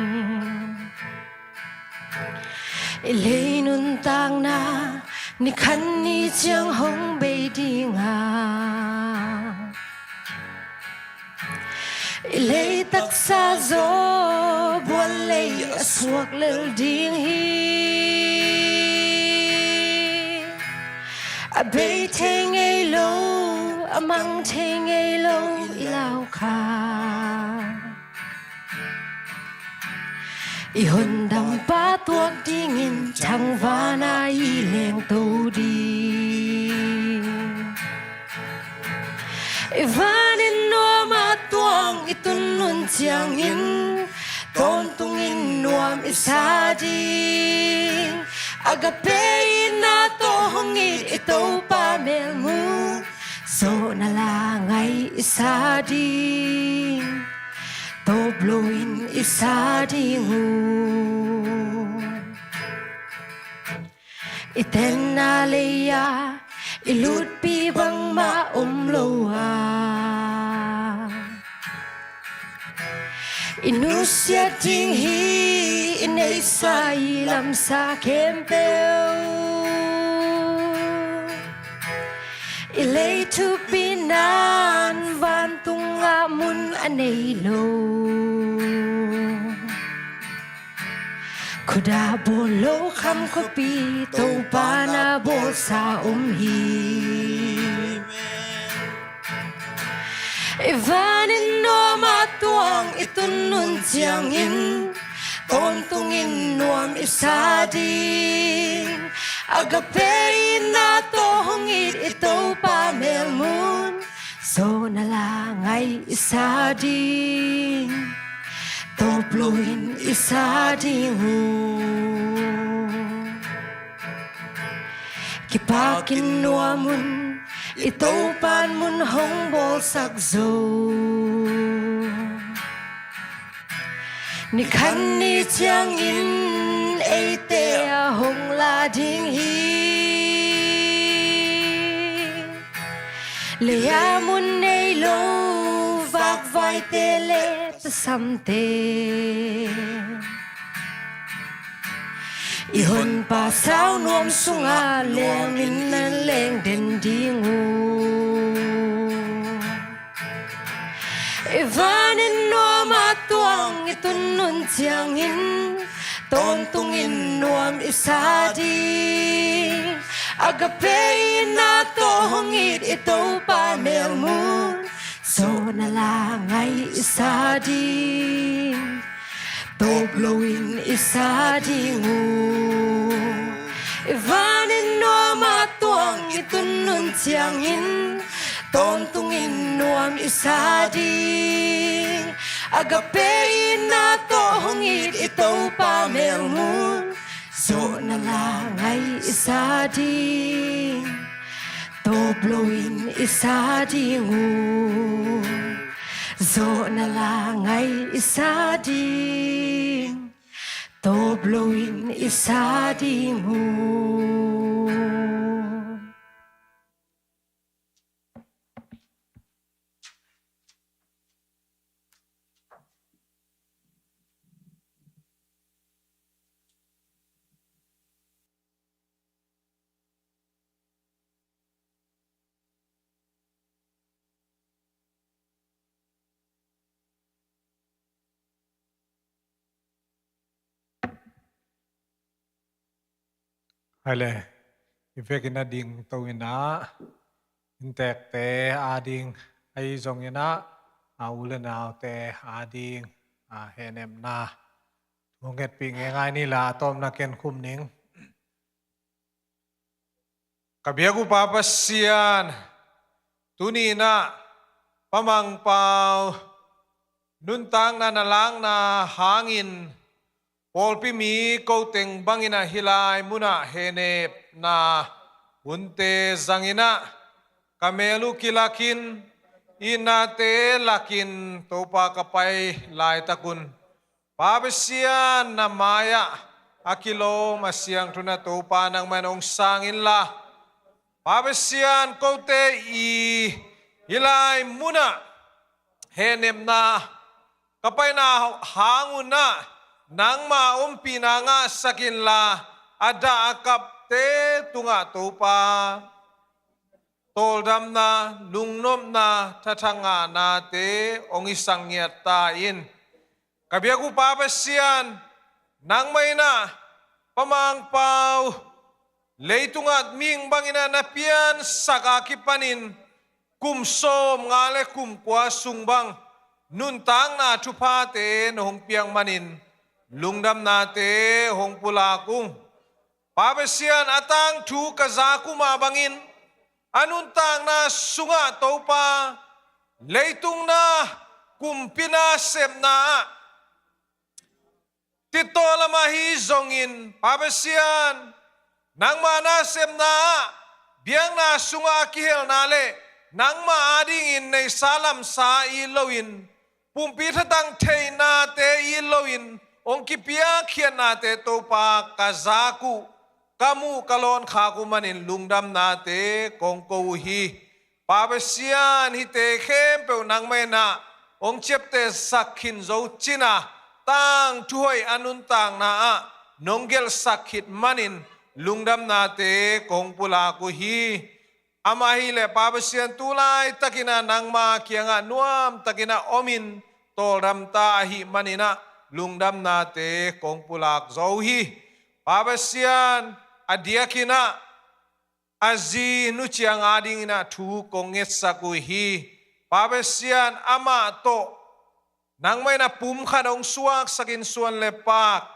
I lei nuntakna ni khat ni ciang hong bei ding a, i lei taksa zaw bual lei a suak lel ding hi. A bei thei ngei lo, a mang thei ngei lo i lau kha. I hondampa tuak dingin thangvana i lengto ding. I vanin nuam a tuang i tun nun ciangin tawntungin nuam i sa ding. Agape in a tawh hong it i Topa melmu zawhna la ngai i sa ding. Tawp loin i sa ding uh. I tenna lei-a I lutpi bangmah om lo a, i nusiat ding hi. I neihsa i lamsa khempeuh, i lei thupi nan vantungah mun a nei lo. Khuadah bawl lo kham khuapi Topa na bawlsa om hi. I vanin nuam a tuang i tun nun ciangin, tawntungin nuam i sa ding. Agape itna tawh hong it i Topa melmun, zawhna la ngai i sa ding. Tawp loin i sa ding uh. Kipakin nuam un, i Topan mun hong bawlsak zo. Nikhat ni ciangin eite a hong la ding hi. Lei-a mun nei lo vakvaite le tasamte, i Honpa sau nuam sungah lengin nan leng den ding uh. I vanin nuam a tuang i tun nun ciangin, tawntungin nuam i sa ding. Agape itna tawh hong it i Topa melmun, zawhna la ngai i sa ding. Tawp loin i sa ding uh. I vanin nuam a tuang i tun nun ciangin, tawntungin nuam i sa ding. Agape itna tawh hong it i Topa melmun, zawhna la ngai i sa ding. Tawp loin i sa ding uh. Zawhna la ngai i sa ding. Tawp loin i sa ding uh. Hai le, i vekin a ding to in ah, inntekte a ding ahi zongin ah, a u le naute a ding a hehnepna thu ngetpih ngeingai ni la, a tawpna ken khum ning. Ka biak uh Pa Pasian, tuni in ah Pa Mangpau nuntakna na lakna hangin, pawlpi mi ko teng bangin ah hih lai munah hehnepna hunte zangin ah, ka mel uh kilakin, itnate lakin Topa ka pai laitakun, Pa Pasian, na mai-ah a kilawm a siangtho na Topa nangmah in hong sang inla, Pa Pasian, kote i hih lai munah hehnepna ka paina hang un ah nangma ompihna ngahsak inla, a dah a kapte tungah Topa tawldamna, lungnopna, thatha ngahnate hong hisak ngiat ta in. Ka biak uh Pa Pasian, nangmah in ah Pa Mangpau leitungah mihing bangin ah na piansak a kipanin kum sawmnga le kum kua sung bang nuntakna thuphate na hong piak manin lungdamnate hong pulak ung. Pa Pasian, a tangthu ka zak uh mah bangin a nuntakna sungah Topa, leitung na, kumpi nasepna ah, titaw lam ahi zongin Pa Pasian, nangma nasepna ah, biakna sungah a kihelna le nangma adingin neihsa lamsa it loin, pumpi thatang theihnate it loin hong kipiakkhiatnate Topa ka zak uh. ka muh ka lawn khak uh manin lungdamnate kong ko uh hi. Pa Pasian, hihte khempeuh nangmah in ah hong ciaptehsak khin zo cin a, tangthu hoih a nuntakna ah nong gelhsak khit manin lungdamnate kong pulak uh hi. Amah hileh Pa Pasian, tu laitakin ah nangma kiangah nuamtakin ah omin tawldamta ahih manin ah lungdamnate kong pulak zo uh hi. Pa Pasian, a diakin ah a zi Nu Ciang adingin ah thu kong ngetsak uh hi. Pa Pasian, amah tawh nangmah in ah pum khat hong suaksakin suan le paak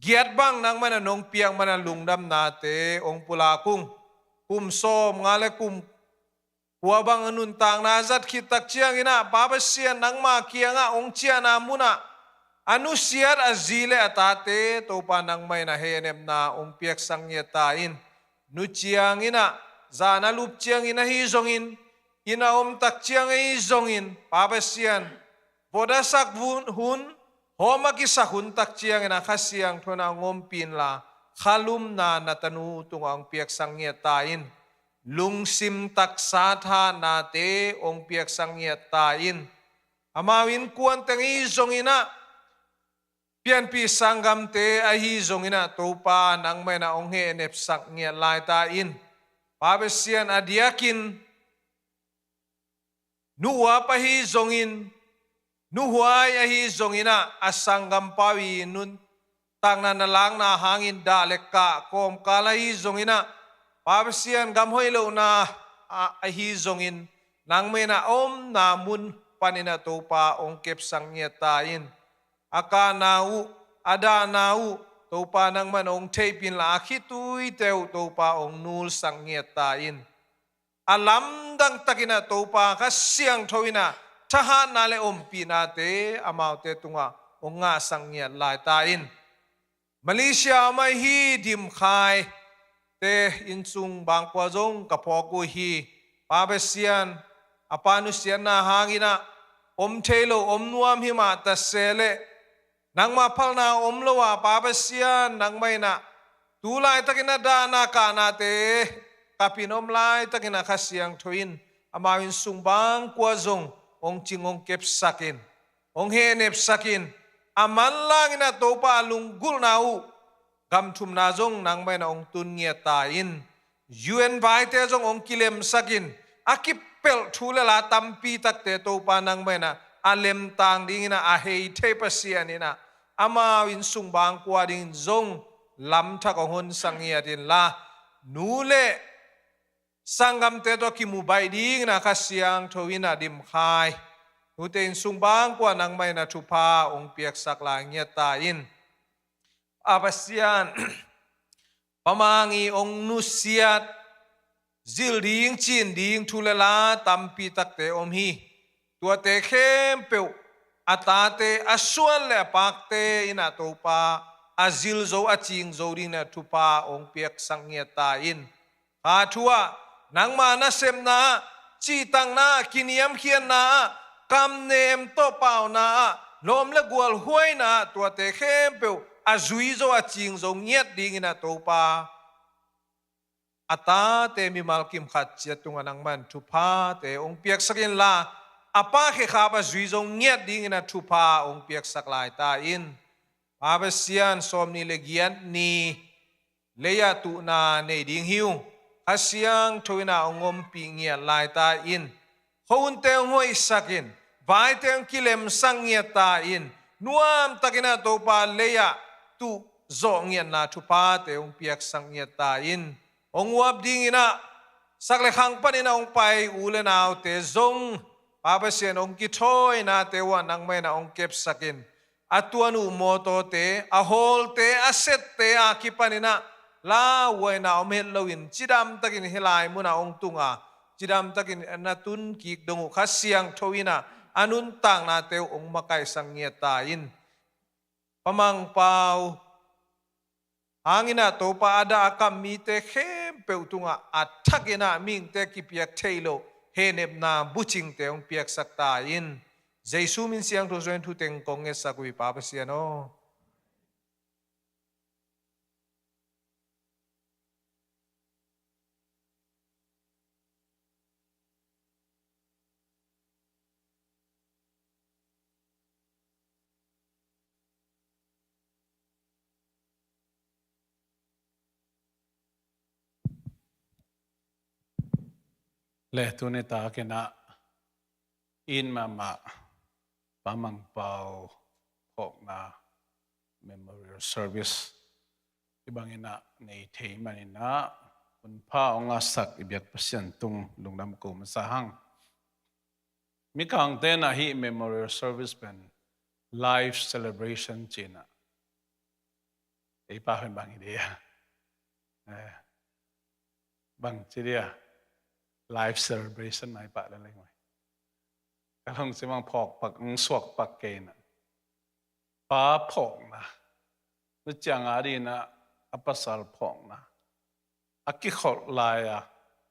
giat bang nangmah in ah nong piak manin ah lungdamnate hong pulak ung. Kum sawmnga le kum kua bang a nuntakna zat khit tak ciangin ah Pa Pasian, nangma kiangah hong ciahna munah a nusiat a zi le a tate Topa nangmah in ah hehnepna hong piaksak ngiat ta in. Nu Ciang in ah zan a lup ciangin ahi zongin, inn a om tak ciang ahi zongin, Pa Pasian, vot a sak hun, hun, hawm a kisak hun tak ciangin ah Kha Siangtho in ah hong ompih inla, khalumna na tanu tungah hong piaksak ngiat ta in. Lungsim taksa thahatnate hong piaksak ngiat ta in. Amau innkuan teng ahi zongin ah, pianpih sanggamte ahi zongin ah Topa nangmah in ah hong hehnepsak ngiat lai ta in. Pa Pasian, a diakin Nu Uap ahi zongin, Nu Huai ahi zongin ah, a sanggampa uh i nuntakna na lakna hangin dah le kah kawmkal ahi zongin ah, Pa Pasian, gam hoih lohna ah ahi zongin, nangmah in ah a omna mun panin ah Topa hong kepsak ngiat ta in. A kahna uh, a dahna uh, Topa nangmah in hong theihpih inla, a khituite uh Topa hong nulsak ngiat ta in. A lamdang takin ah Topa Kha Siangtho in ah thahatna le ompihnate amaute tungah hong ngahsak ngiat lai ta in. Malaysia a om ahi Dim Khai te innsung bangkua zong ka phawk uh hi. Pa Pasian, a pa nusiatna hangin ah om thei lo, om nuam hi mah ta se leh, nangma phalna om lo a, Pa Pasian, nangmah in ah tu laitakin a dahna kahnate kapin om laitakin ah Kha Siangtho in amau innsung bangkua zong hong cing, hong kepsak in, hong hehnepsak in. A manlangin ah Topa a lunggulhna uh gam thumna zong nangmah in ah hong tun ngiat ta in. U N vaite zong hong kilemsak in, a kipelh thu le la tampi takte Topa nangmah in ah a lemtang dingin ah, a hei thei Pasian in ah amau innsung bangkua dingin zong lamthak hong honsak ngiat inla, nu le sanggamte tawh kimu baih dingin ah Kha Siangtho in ah Dim Khai, nute innsung bangkua nangmah in ah thupha hong piaksak lai ngiat ta in. Pa Pasian, Pa Mang i hong nusiat, zil ding, cin ding thu le la tampi takte om hi. Tuate khempeuh a tate, a suan le a pakte in ah Topa a zil zo, a cing zo dingin ah thupha hong piaksak ngiat ta in. Kha thu ah, nangma nasepna ah, cihtakna ah, kiniamkhiatna ah, kamnem tawh pauna ah, lawm le gual huaina ah tuate khempeuh a zui zo, a cing zo ngiat dingin ah Topa, a tate mimal kim khat ciat tungah nangmah in thuphate hong piaksak inla, a pa khekhap a zui zo ngiat dingin ah thupha hong piaksak lai ta in. Pa Pasian, sawmnih le giat ni lei-ah tuhna nei ding hi ung. Kha Siangtho in ah hong ompih ngiat lai ta in. Khuahunte hong hoihsak in, vaite hong kilemsak ngiat ta in, nuamtakin ah Topa lei-ah tuh zawh ngiatna thuphate hong piaksak ngiat ta in. Hong uap dingin ah sak le khang panin ah hong pai u le naute zong, Pa Pasian, hong kithawinate uh ah nangmah in ah hong kepsak in. A tuan uh mawtawte, a hawlte, a sette a kipanin ah lauhuaina om het loin cidamtakin hih lai munah hong tung a, cidamtakin na tun kik dong uh Kha Siangtho in ah a nuntaknate uh hong makaihsak ngiat ta in. Pa Mang Pau hangin ah Topa, a dah a kam mite khempeuh tungah a thakin ah mihingte kipiak theih loh hehnepna bucingte hong piaksak ta in. Jesu min siangtho suangin thu teng kong ngetsak uh hi, Pa Pasian aw. Le tuni takin ah in mahmah Pa Mang Pau phawkna memorial service i bangin ah nei thei manin ah hunpha hong ngahsak i biak Pasian tung lungdam ko masa hang. Mikangte in ah hih memorial service pen life celebration ci-in ah, ei pau in bang hi dia, eh, bang ci dia, life celebration mai pah leleng mai. Ka lungsim ah phawk pak, hong suak pak kei in ah, pa phawkna, nu ciang a dingin ah a pasal phawkna, a kikholh lai-a,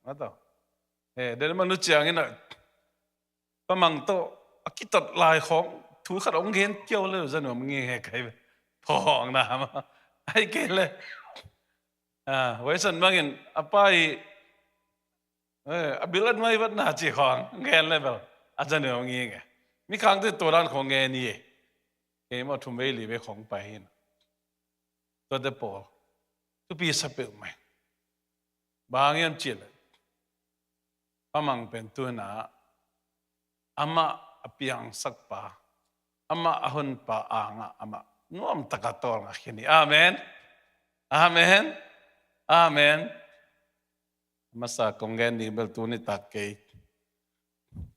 na tawh, eh, den mah nu ciangin ah Pa Mang tawh a kitot lai khawng thu khat hong gen kiau le za nuam nge kai ve. Phawkna mah, ahih kei leh, ah, Waisan bangin a pa i, eh, a bil an mai vatna ci khawng gen le bel a za nuam nge nge. Mikangte tua dan khawng gen hi. Kei mah thum vei li vei khawng pai hi in ah, tuate pawl thupi sa peuhmah hi. Bang hiam cih leh Pa Mang pen tu-in ah amah a piangsakpa, amah a honpa angah amah nuamtak a tawlnga khin hi. Amen. Amen. Amen. A masa kong gen ding bel tuni tak kei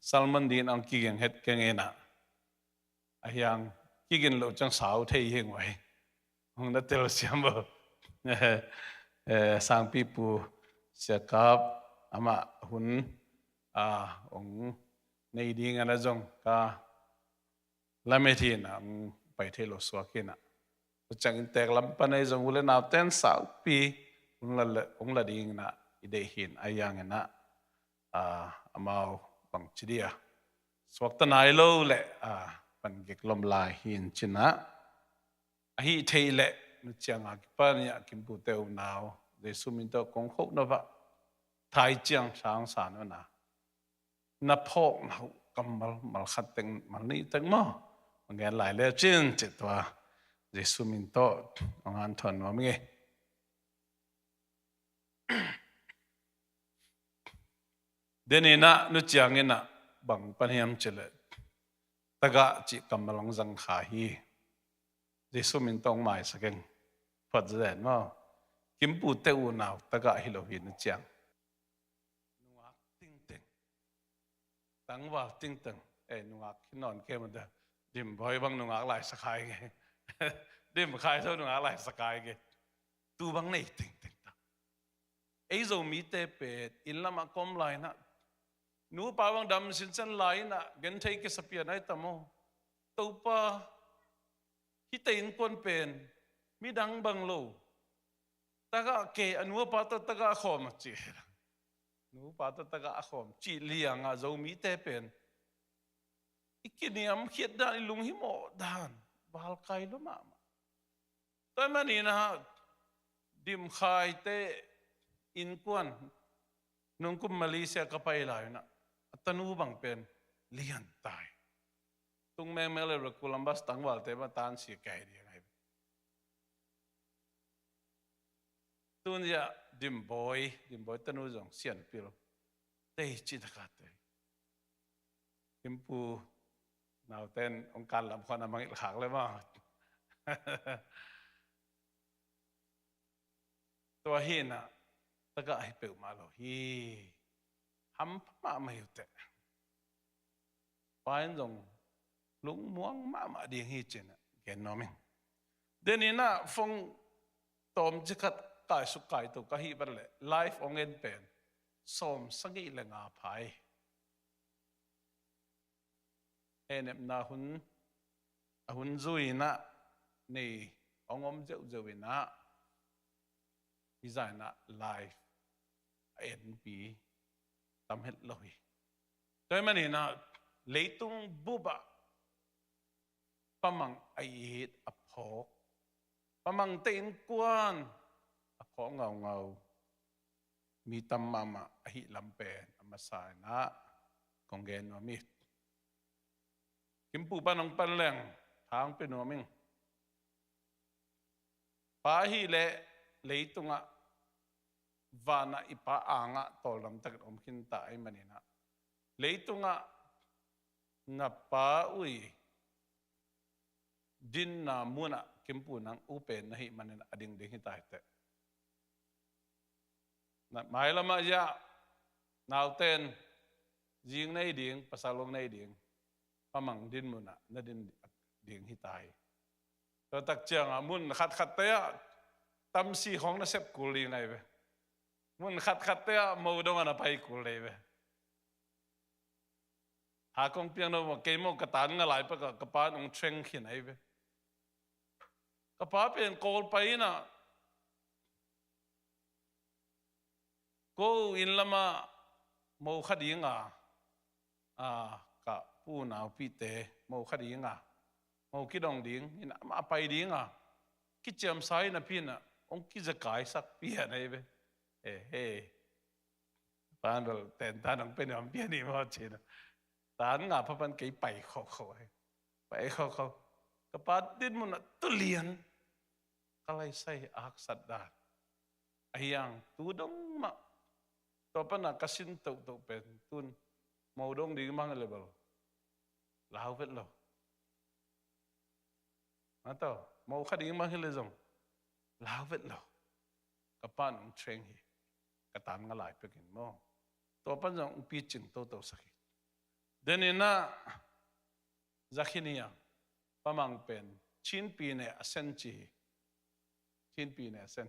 sermon dingin hong kiging het keng in ah, a hiang kigin loh ciang sau thei hi ngei. Hong na telsiam bo. Eh, Sangpipu Sia Kap, amah hun, ah, hong nei ding a na zong ka lamet hi in ah, hong pai thei lo suak hi in ah. Tua ciangin teek lam pan ahi zong u le nauten saupi hong la, hong la dingin ah i deih hi in ah, a hiangin ah, ah, amau bang ci dia, suakta nai lo le, ah, pan gik lom lai hi in ci in ah, ahih theih leh nu ciang a kipan ah Kimpute unau Jesu min tawh kong khauh na vah, thai ciang sang sa na na phawkna uh kammal, mal khat teng, mal nih teng maw, hong gen lai le cin, ci tua Jesu min tawh hong hanthawn nuam ing e. Den in ah nu ciangin ah bang pan hiam cih leh tagah cih kammal hong zang kha hi. Jesu min tawh hong maisak ing. Phat zen maw. Kimpute unau tagah hi lo hi nu ciang. Nungak tingteng, tangval tingteng, eh, nungak hi nawn kei mah ta. Dim Bawi bang nungak lai sa khai nge. Dim Khai Zo nungak lai sa khai nge. Tu bang nei tingteng ta. Ei Zomite pen inn lamah ka om lai in ah, nupa bang dam sinsen lai in ah, genthei kisa pian ai ta maw. Topa, hihte innkuan pen midang bang lo, tagah kei, a nu a pa tawh tagah khawm a ci. Nu a pa tawh tagah a khawm cih liang ah Zomite pen i kiniamkhiat dan, i lunghimawh dan val kai lua mahmah. Tua ahih manin ah Dim Khaite innkuan nungkum Malaysia ka pai lai in ah, a tanu bang pen lian tai. Tung mengmeng le Columbus tangvalte mah tan si kai ding ahi. Tun zia Dim Bawi, Dim Bawi tanu zong Sian Pil tei ci taka tei. Kimpu nauten hong kan lam khawng a mangngilh khak le maw. Tua hi in ah tagah hi peuhmah lo hi. Hampha mahmah hi uh teh. Pa in zong lungmuang mahmah ding hi ci-in ah gen nuam ing. Den in ah phone tawmcik khat kaisuk kaito ka hih vat leh live hong en pen sawm sagih le nga pha hi. Hehnepna hun, a hun zui in ah nei hong om zeuhzeuh in ah, hi zah in ah live a enpi tam het lo hi. Tua ahih manin ah leitung bup ah Pa Mang a it a phawk, Pa Mangte innkuan a phawk ngaungau mi tam mahmah ahih lam pen a masa in ah kong gen nuam hi. Kimpu pan hong pan leng tha hong pia nuam ing. Pa ahih leh leitungah vanah i Pa angah tawldam takin om khinta ahih maninah, leitungah na Pa uh i dinna munah kimpu nang uh pen na hih maninah a dingding hita hiteh. Na mailamah ziah naute'n zing nei ding, pasal hong nei ding, Pa Mang din munah na din ding hita hi. Tua tak ciangah mun khatkhatte ah tamsi khawng na sep kul ding ahi ve. Mun khatkhatte ah mo dongah na pai kul ding ahi ve. Ha kong piang no maw, kei maw ka tan nga lai pek ah ka pa'n hong threng khin ahi ve. Ka pa pen Kawl pai inah, ko inn lamah mo kha ding a, a, ka pu naupite mo kha ding a, mo kidong ding inah amah pai ding a, kiciamsa inah pi inah hong kizakaisak pian ahi ve. He he. Pan bel tentan hong pia nuam pian hi maw ci inah, tan nga pha pan kei pai khokho ahi. Pai khokho. Ka pa din munah tulian ka laisai a haksat dan. Ahi hang tu dong mah, tua panah ka sin tohtoh pen tun mo dong ding mang le bel lau vet lo. Mataw, mo kha ding mang hi le zong lau vet lo. Ka pa'n hong threng hi. Ka tan nga lai pekin maw, tua pan zong hong picing totosak hi. Deninah zakhin hi a, Pa Mang pen Chin Pi Ne A Sen ci hi. Chin Pi Ne A Sen.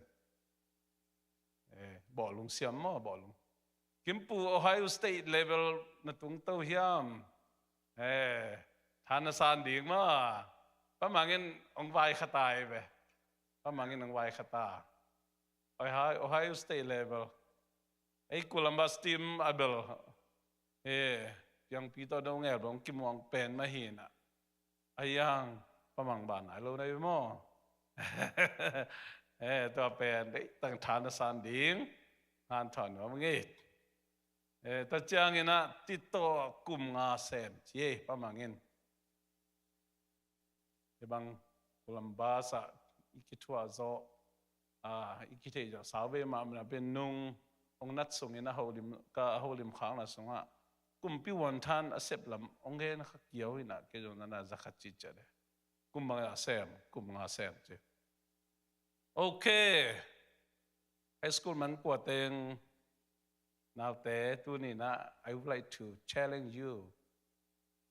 Eh, bawlung siam maw, bawlung. Kimpu Ohio State level na tungto hiam? Eh, tha na san ding maw. Pa Mang in hong vai khata ahi ve. Pa Mang in hong vai khata. Ohio, Ohio State level. Ei Columbus team a bel, eh, piangpi tawh dong el bang kimuang pen mah hi inah. Ahi hang Pa Mang ban nai lo na hi maw. Eh, tua pen dei tang tha na san ding hanthawn nuam ngei. Eh, tua ciang inah Tito kum nga sem ci ei Pa Mang in. Hih bang Columbus ah i kithuah zawh, a, i kitheih zawh sau vei mahmah pen nung hong nat sungin a holim, ka a holim khakna sungah kumpi vuanthan a sep lam hong gen kha kiau inah kei zong nana za khat cih ciat e. Kum bang a sem, kum nga sem ci. Okay. High school man kua teng naute tuninah, I would like to challenge you.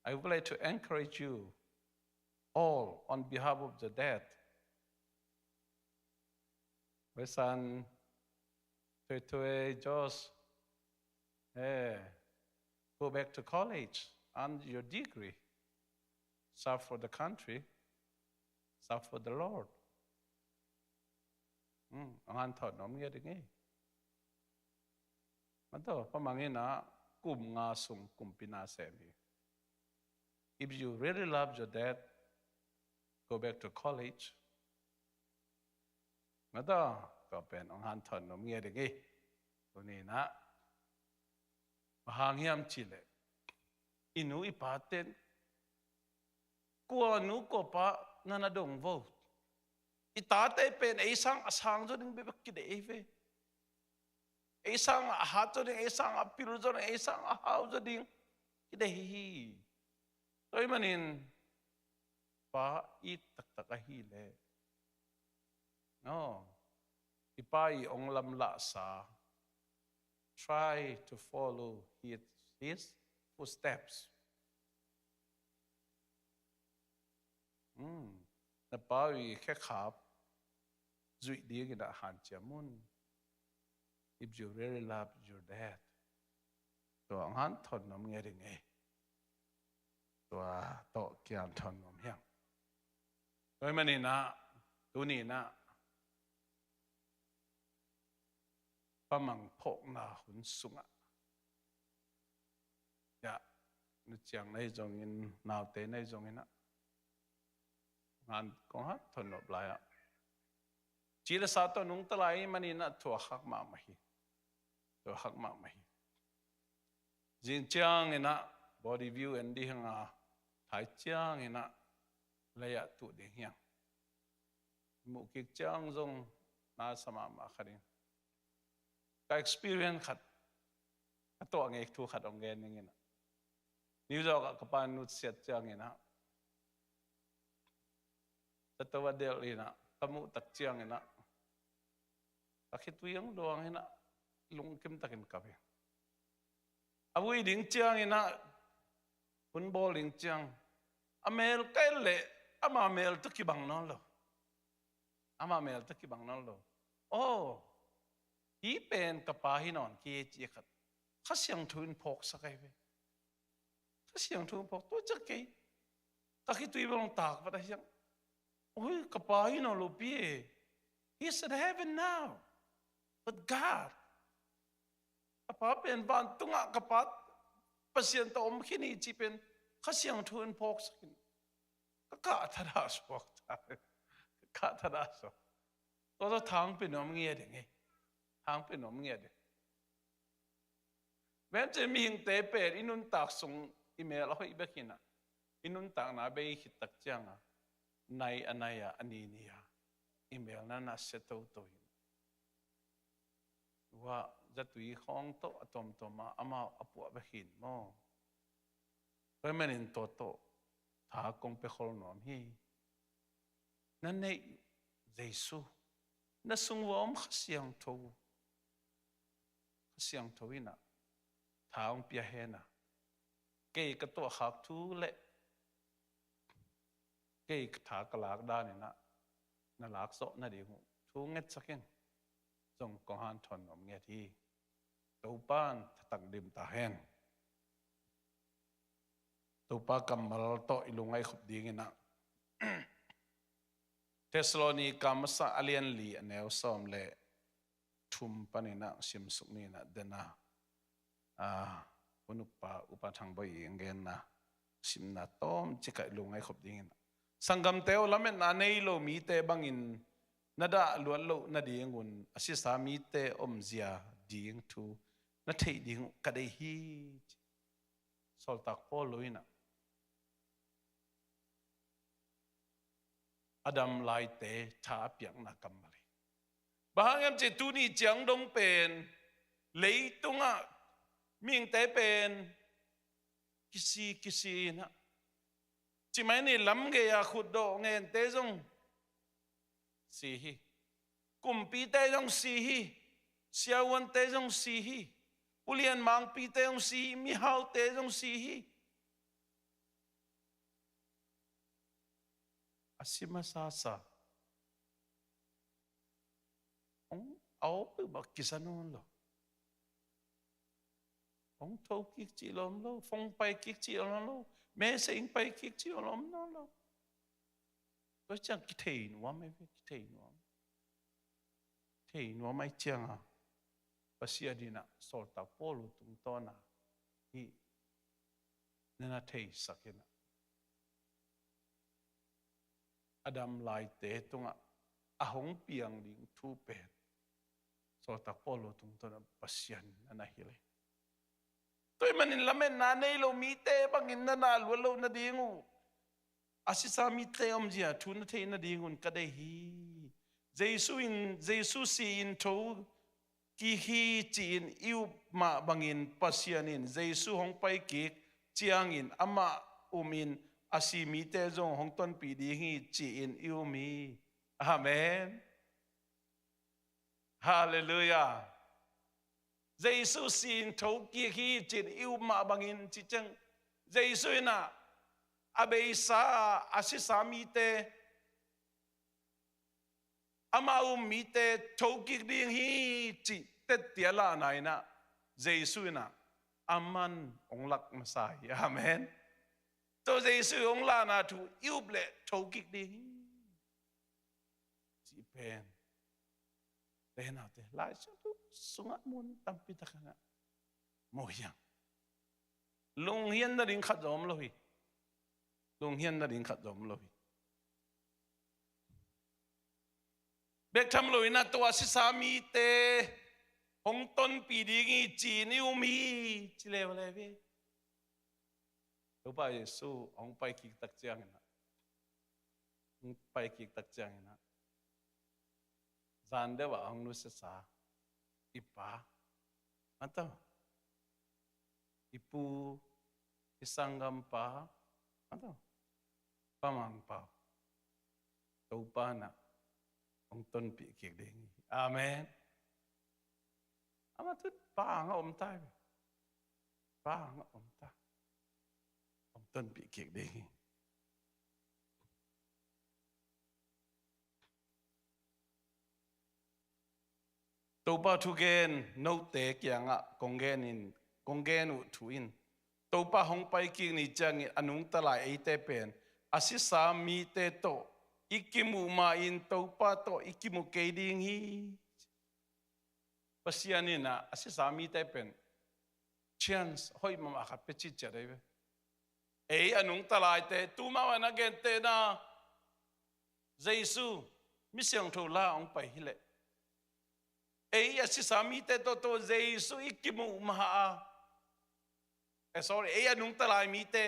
I would like to encourage you all on behalf of the dad. Wei San, Tuetue, Josh, eh, go back to college, earn your degree, serve for the country, serve for the Lord. Hmm, a ngan thawh nuam ngiat ding hi. Mataw, Pa Mang inah kum nga sung kumpi na sem hi. If you really love your dad, go back to college. Mataw, tua pen a ngan thawh nuam ngiat ding hi. Tuninah, bang hang hiam cih leh i nu i pa ten kua nu kua pa nana dong vo. I tate pen ei sang a sang zaw ding bek kideih hi ve. Ei sang a hat zaw ding, ei sang a pil zaw ding, ei sang a hau zaw ding kideih hi. Tua ahih manin pa it taktak ahih leh, no, i pa i hong lamlahsa, try to follow his, his footsteps. Hmm. Na pa i khekhap zuih dingin a hanciam un. If you really love your dad, tua a ngan thawh nuam ngiat ding hi. Tua tawh kian thawh nuam hi hang. Tua ahih maninah, tuninah Pa Mang phawkna hun sungah, ya, nuciang na hi zongin, naute na hi zongin ah, ngan kong hat thon nop lai ah, ci le sa tawh nungta lai ahih maninah thuakhak mahmah hi. Thuakhak mahmah hi. Zing ciangin ah body view en ding hi hang a, thai ciangin ah lei ah tuh ding hi hang. Muh kik ciang zong na sa mahmah kha ding. Ka experience khat, ka tuah ngei thu khat hong gen ning in ah. New York ah ka pa nutsiat ciangin ah, zato a delh in ah, ka muh tak ciangin ah, ka khitui hong luang in ah, lungkim takin ka ve. A vui ding ciangin ah, hun bawl ding ciang, a mel ka et leh, ama mel tawh kibang nawn lo. Ama mel tawh kibang nawn lo. Oh, hih pen ka pa hi nawn kei ci khat, Kha Siangtho in phawksak ahi ve. Kha Siangtho in phawk, tua ciang kei, ka khitui bang tak vat a hiang. Oi, ka pa hi nawn lo pi e. He's at heaven now. But God, ka pa pen vantungah ka pa Pasian tawh om khin hi ci pen Kha Siangtho in phawksak in. Ka kah thadah suak ta. Ka kah thadah suak. Tua tawh thang pia nuam ngia ding hi. Thang pia nuam ngia ding. Vem ci mihingte pen i nuntak sung i mel a hoih bek hi in ah, i nuntakna bei khit tak ciang a, nai a nai a, a ni ni a, i mel na na sia toto hi. Ua zatui khawng tawh a tuamtuam a, amau a puah bek hi in maw. Tua ahih manin tua tawh tha kong pia khol nuam hi. Na neih Jesu, na sung ua om Kha Siangtho, Kha Siangtho in ah tha hong pia hen a, kei ka tuahkhak thu leh kei ka tha ka lak dan in ah na lak zawh nading uh thu ngetsak in, zong kong hanthawn nuam ngiat hi. Topa'n thatang dim ta hen. Topa kammal tawh i lungngaih khop ding in ah, Thessalonika masa a lian li a neu sawm le thum panin ah simsuk ni in ah, den a, a, hunukpa Upa Thang Bawi i genna simna tawmcik ah i lungngaih khop ding in ah, sanggamte aw, lametna nei lo mite bangin na dah luat loh nadingun a sisa mite omzia ding thu na theih ding uh ka deih hi, ci. Sawltak Paul lo in ah, a dam laite tha a piakna kammal hi. Bang hang hiam cih leh tuni ciang dong pen leitungah mihingte pen kisi, kisi in ah, ci mai ni, lam gei-a khutdawh ngente zong si hi. Kumpite zong si hi. Siavuante zong si hi. Ulian mangpite zong si hi. Mihaute zong si hi. A si masasa, hong a aw peuhmah kisa nawn lo. Hong tho kik cih lawm lo, phone pai kik cih lawm lo, message pai kik cih lawm nawn lo. Tua ciang kithei nuam ahi ve, kithei nuam. Thei nuam ahih ciangin Pasian in ah Sawltak Paul uh tungtawn ah hih na na theisak in ah, a dam laite tungah a hong piang ding thu pen Sawltak Paul uh tungtawn ah Pasian na na hilh hi. Tua ahih manin lametna nei lo mite bangin na na luat loh nading uh, a sisa mite omzia thu na theih nadingun ka deih hi. Jesu in, Jesu si-in tho kik hi ci-in i up mah bangin Pasian in Jesu hong pai kik ciangin amah um in a si mite zong hong tonpih ding hi ci-in i um hi. Amen. Halleluiah. Jesu si-in tho kik hi ci-in i up mah bangin ci ciang, Jesu in ah a beisa a sisa mite, ama um mite tho kik ding hi cih tettialahna in ah Jesu in ah aman hong lak masa hi. Amen. Tua Jesu hong lakna thu i up leh tho kik ding hi cih pen, te naute, Lai Siangtho sungah mun tampi tak hangah mu hi hang. Lunghian nading khat zong om lo hi. Lunghian nading khat zong om lo hi. Bek tham lo in ah tua sisa mite hong tonpih ding hi ci-in i um hi, ci leuleu hi. Topa Jesu hong pai kik tak ciangin ah, hong pai kik tak ciangin ah, zan deuh ah hong nusiasa i Pa, Mataw, i pu, i sanggampa, mataw, Pa Mangpau, Topa in ah hong tonpih kik ding hi. Amen. Amah tun Pa hang a om ta hi ve. Pa hang a om ta. Hong tonpih kik ding hi. Topa thugen note kiangah kong gen in, kong gen uh thu in, Topa hong pai kik ni ciangin a nungta lai eite pen a sisa mite tawh i kimuh ma-in Topa tawh i kimu kei ding hi. Pasian in ah a sisa mite pen chance hoih mahmah khat pia citciat ahi ve. Ei a nungta laite, tu mah bang a gentehna Jesu misiangtho la hong pai hileh, ei a sisa mite tawh, tawh Jesu i kimuh ma a, eh, sorry, ei a nungta lai mite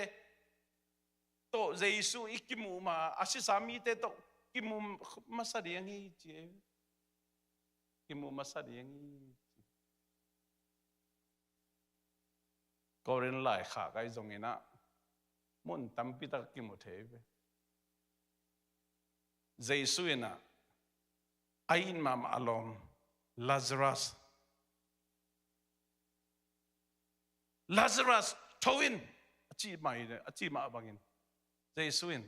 tawh Jesu i kimuh ma a, a sisa mite tawh kimu masa ding hi ci. Kimu masa ding hi ci. Korin laikhak ahi zongin ah mun tampi tak kimu thei ve. Jesu in ah a it mahmah a lawm Lazarus, Lazarus, tho in, a ci mah, a ci mah bangin Jesu in,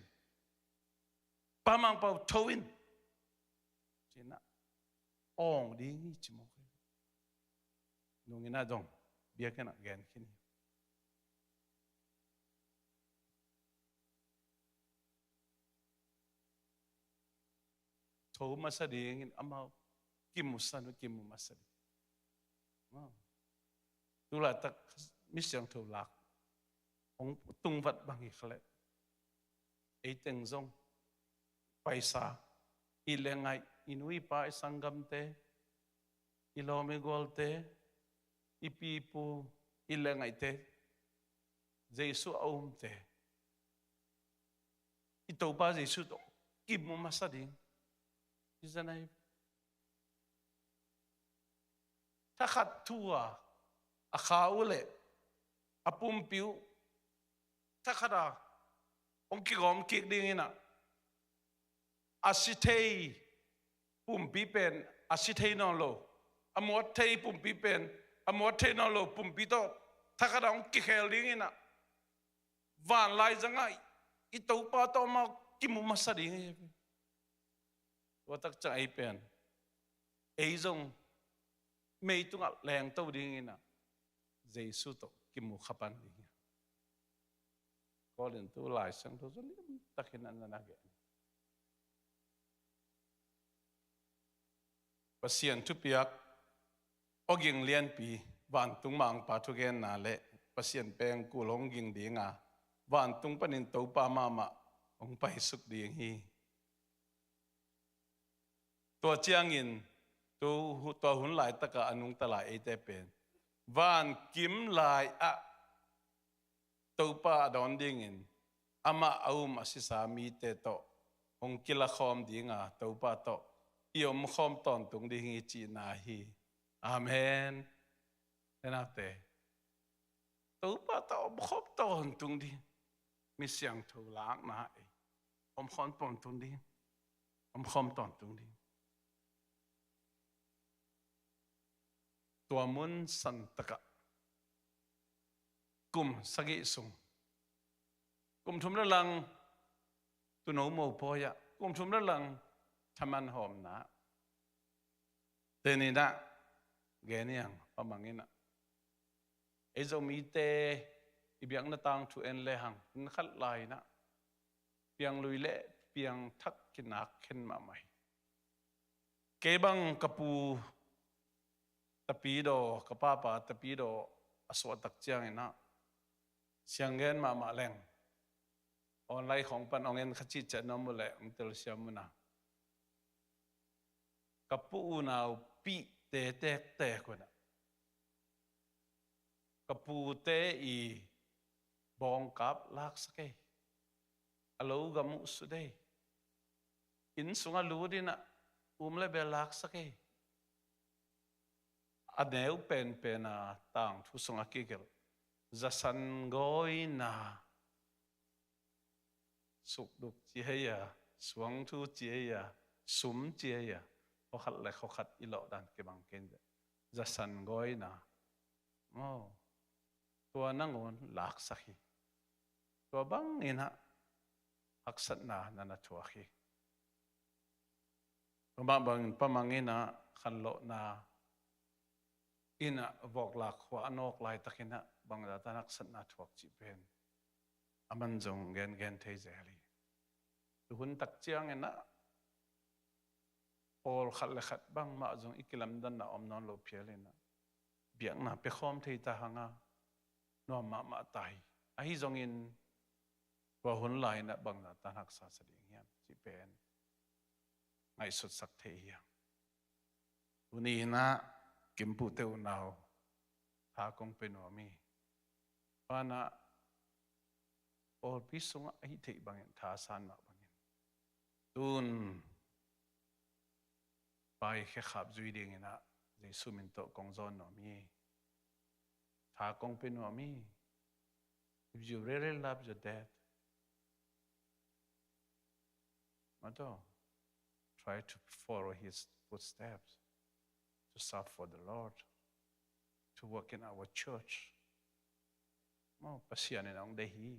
Pa Mangpau, tho in, ci-in ah awng ding hi ci mawk hi. Nung in ah zong biakinn ah gen khin hi. Tho masa dingin amau kimusan uh, kimu masa ding. Tu laitak misiangtho lak hong tungvat bang hi kha leh, ei teng zong paisa, i le ngaih, i nu i pa, i sanggamte, i lawm i gualte, i pi i pu, i le ngaihte, Jesu a umte, i Topa Jesu tawh kimu masa ding. Hi zan ahi. Thakhat thu a, a kha uh leh a pumpi uh thakhat a hong kigawm kik dingin ah, a si thei pumpi pen a si thei nawn lo, a muat thei pumpi pen a muat thei nawn lo pumpi tawh thakhat a hong kikhel dingin ah, van laizang ah i Topa tawh amau kimu masa ding hi. Tua tak ciang ei pen, ei zong mei tungah lengto dingin ah Jesu tawh kimu kha pan ding hi. Korin tu Lai Siangtho zong lian takin a na gen. Pasian thupiak, awging lianpi, vantung Mangpa thugenna le Pasian pengkul hong ging ding a, vantung panin Topa mahmah hong paisuk ding hi. Tua ciangin, tu, tua hun laitakah a nungta lai eite pen van kim lai-ah Topa a dawn dingin, amah a um a sisa mite tawh hong kilakhawm ding a, Topa tawh i omkhawm tawntung ding hi cihna hi. Amen. Enaute, Topa tawh omkhawm tawntung ding, misiangtho lakna ei omkhawm tawntung ding, omkhawm tawntung ding. Tua mun santakah kum sagih sung, kum thum le lang Tuuno mopawi ah, kum thum le lang thaman hawmna, teninah geniang pamangin ah, ei Zomite i biakna tangthu en lehang, hun khat lai-inah pianglui le piangthak kinak khen mahmah hi. Kei bang ka pu tapidaw, ka papa tapidaw a suahtak cianginah sianggen mahmah leng, online khawng pan ong en kha cihciah nuam uh leh ong telsiam unah, ka pu unau pihte tektek unah ka pute i bawngkap laksak ei. A lo gam uh sut ei. Inn sungah lut inah um le bel laksak ei. a neu penpen a tangthu sungah kigelh, zasan gawina, sukduk ci ei a, suangthu ci ei a, sum ci ei a, khuakhat le khuakhat i lawhdan kibang kei in, zasan gawina. Maw, tua nangawn laksak hi. Tua bangin ah haksatna na na thuak hi. Tua mah bangin pamang in ah khanlawhna in ah vawklak khua a nawk laitakin ah bangzah tan haksatna thuak cih pen a man zong gengen thei zel hi. Tu hun tak ciangin ah pawlkhat le khat bangmah zong i kilamdanna om nawn lo phial in ah biakna pia khawm thei ta hang a, nuam mahmah ta hi. Ahi zongin tua hun lai in ah bangzah tan haksa sa ding hiam cih pen ngaihsutsak thei hi hang. Tuni in ah Kimpuhte unau tha kong pia nuam hi. Banah pawlpi sungah a hih theih bangin tha a san mah bangin tun pa i khekhap zui dingin ah Jesu min tawh kong zawn nuam hi. Tha kong pia nuam hi. If you really love your dad, maw, try to follow his footsteps, to serve for the Lord, to work in our church. Maw, Pasian in hong deih hi.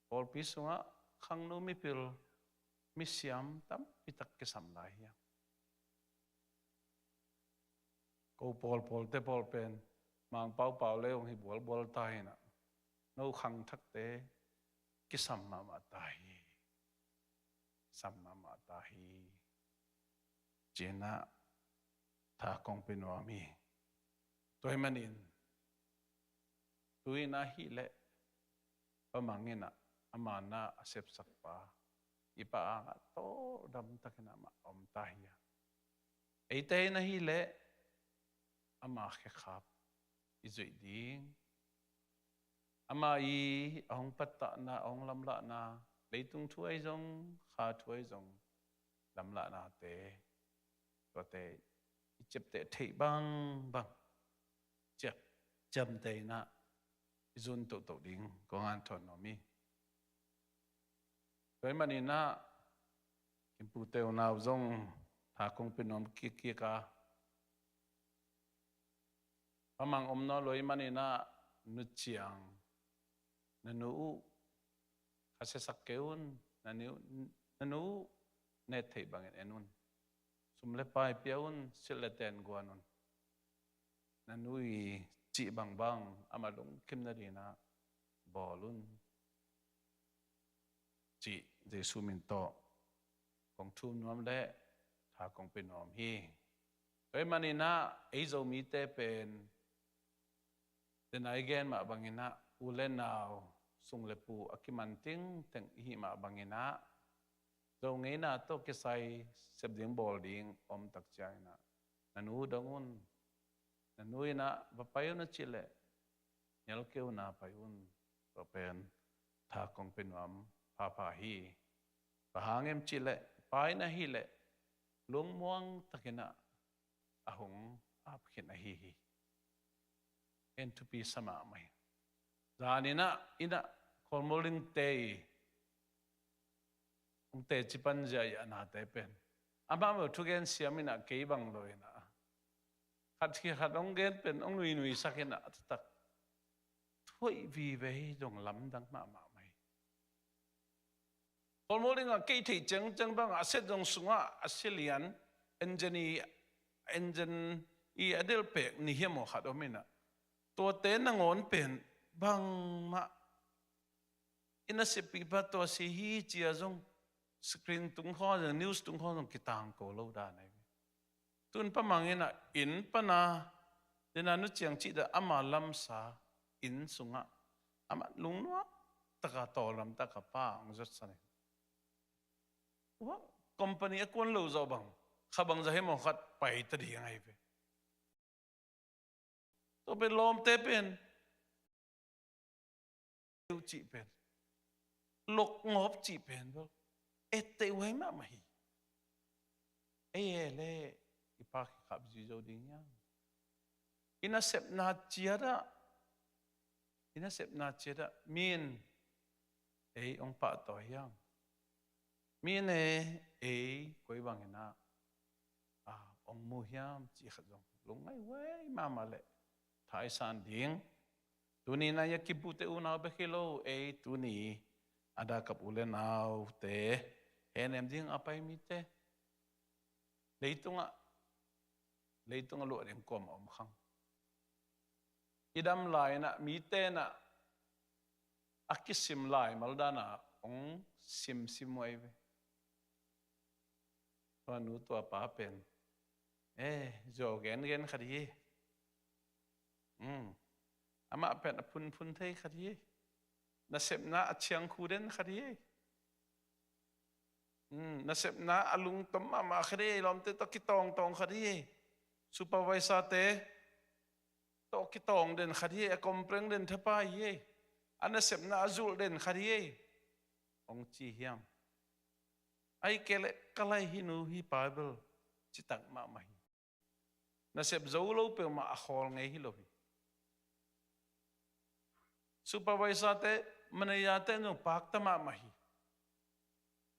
Pawlpi sungah khangno mipil, misiam tampi tak kisam lai hi. Ko pawlpawlte pawl pen Mangpau pau le hong hi bualbual ta hi in ah, no khangthakte kisam mahmah ta hi. Kisam mahmah ta hi. Ci-in ah tha kong pia nuam hi. Tua ahih manin tu-in ah ahih leh pamang in ah ama na a sepsak pa i Pa angah tawldam takin amah a om ta hi a, eite in ahih leh ama khekhap i zuih ding, ama i a hong pattahna, a hong lamlahna, leitung thu ahi zong, kha thu ahi zong, lamlahnate, tuate i ciapteh theih bangbang ciap ciamteh in ah i zun tohtoh ding kong hanthawn nuam hi. Tua ahih manin ah Kimpuhte unau zong tha kong pia nuam kikkik a, pamang om nawn lo ahih manin ah nuciang na nu uh khasia sak kei un. Na nu, na nu uh na et theih bangin en un. Sum le pai pia un, silh le ten guan un. Na nu i cih bangbang amah lungkim nadingin ah bawl un, cih Jesu min tawh kong thum nuam leh tha kong pia nuam hi. Tua ahih manin ah ei Zomite pen, den a i gen mah bangin ah, u le nau, sung le pu a kiman tingteng i hih mah bangin ah, Zo ngeina tawh kisai sep ding bawl ding om tak ciangin ah, na nu dong un. Na nu in ah va pai un a cih leh nial kei un a pai un. Tua pen tha kong pia nuam phapha hi. Bang hang hiam cih leh pa in ahih leh lungmuang takin ah a hong ap khin ahi hi. En thupi sa mahmah hi. Zan in ah, in ah Khualmol Dingte i hong teci pan zia i a nate pen, amah bel thugen siam in ah kei bang lo in ah, khat hi khat hong gen pen hong nuinui sak in ah, a taktak thu hoih vive hi. Zong lamdang mahmah mai. Khualmol Ding ah kei theih ciangciang bang a set zong sungah a sia lian, engine i, engine i a delh pek ni hiam aw khat om in ah, tuate nangawn pen bangmah i naseppipa tua sia hi ci-a zong screen tung khawng zong, news tung khawng zong kitangko lo dan ahi ve. Tun pamang in ah inn pan a, den a nuciang cih dan ama lamsa inn sungah amah lungnuam taka tawldam taka pa hong zuatsan in, tua company a kuan lo zawh bang, kha bangzah hiam aw khat pai ta ding ahi ve. Tua pen lawmte pen uh cih pen, lokngawp cih pen bel etteh uh ahi mahmah hi. Ei e le i pa kikhap zui zo ding hiam? I nasepna ciatah, i nasepna ciatah mi in ei hong pahtawi hiam? Mi in ei koi bangin ah, ah, hong mu hiam cih khat zong lungngai huai mahmah leh thaisan ding. Tuni in ah i a kimpute unau bek hi lo, ei tuni a dakap u le naute, hehnem ding a pai mite, leitungah, leitungah luah ding kuamah om khang. I dam lai in ah mite in ah a kisim laimal dan ah hong simsim uh ahi ve. Tua nu tua pa pen, eh, zaw gengen khat hi. Hmm. Amah pen a phunphun thei khat hi. Nasepna a ciangkhu den khat hi. Hmm. Nasepna a lungtom mahmah khat hi. Lawmte tawh kitawngtawng khat hi. Supervisor-te tawh kitawng den khat hi. A complain den thapai hi. A nasepna a zulh den khat hi. Hong ci hiam? Ahih kei leh ka laih hi nu hi pa bel citak mahmah hi. Nasep zo lo peuhmah a khawl ngei hi lo hi. Supervisor-te, manager-te zong pakta mahmah hi.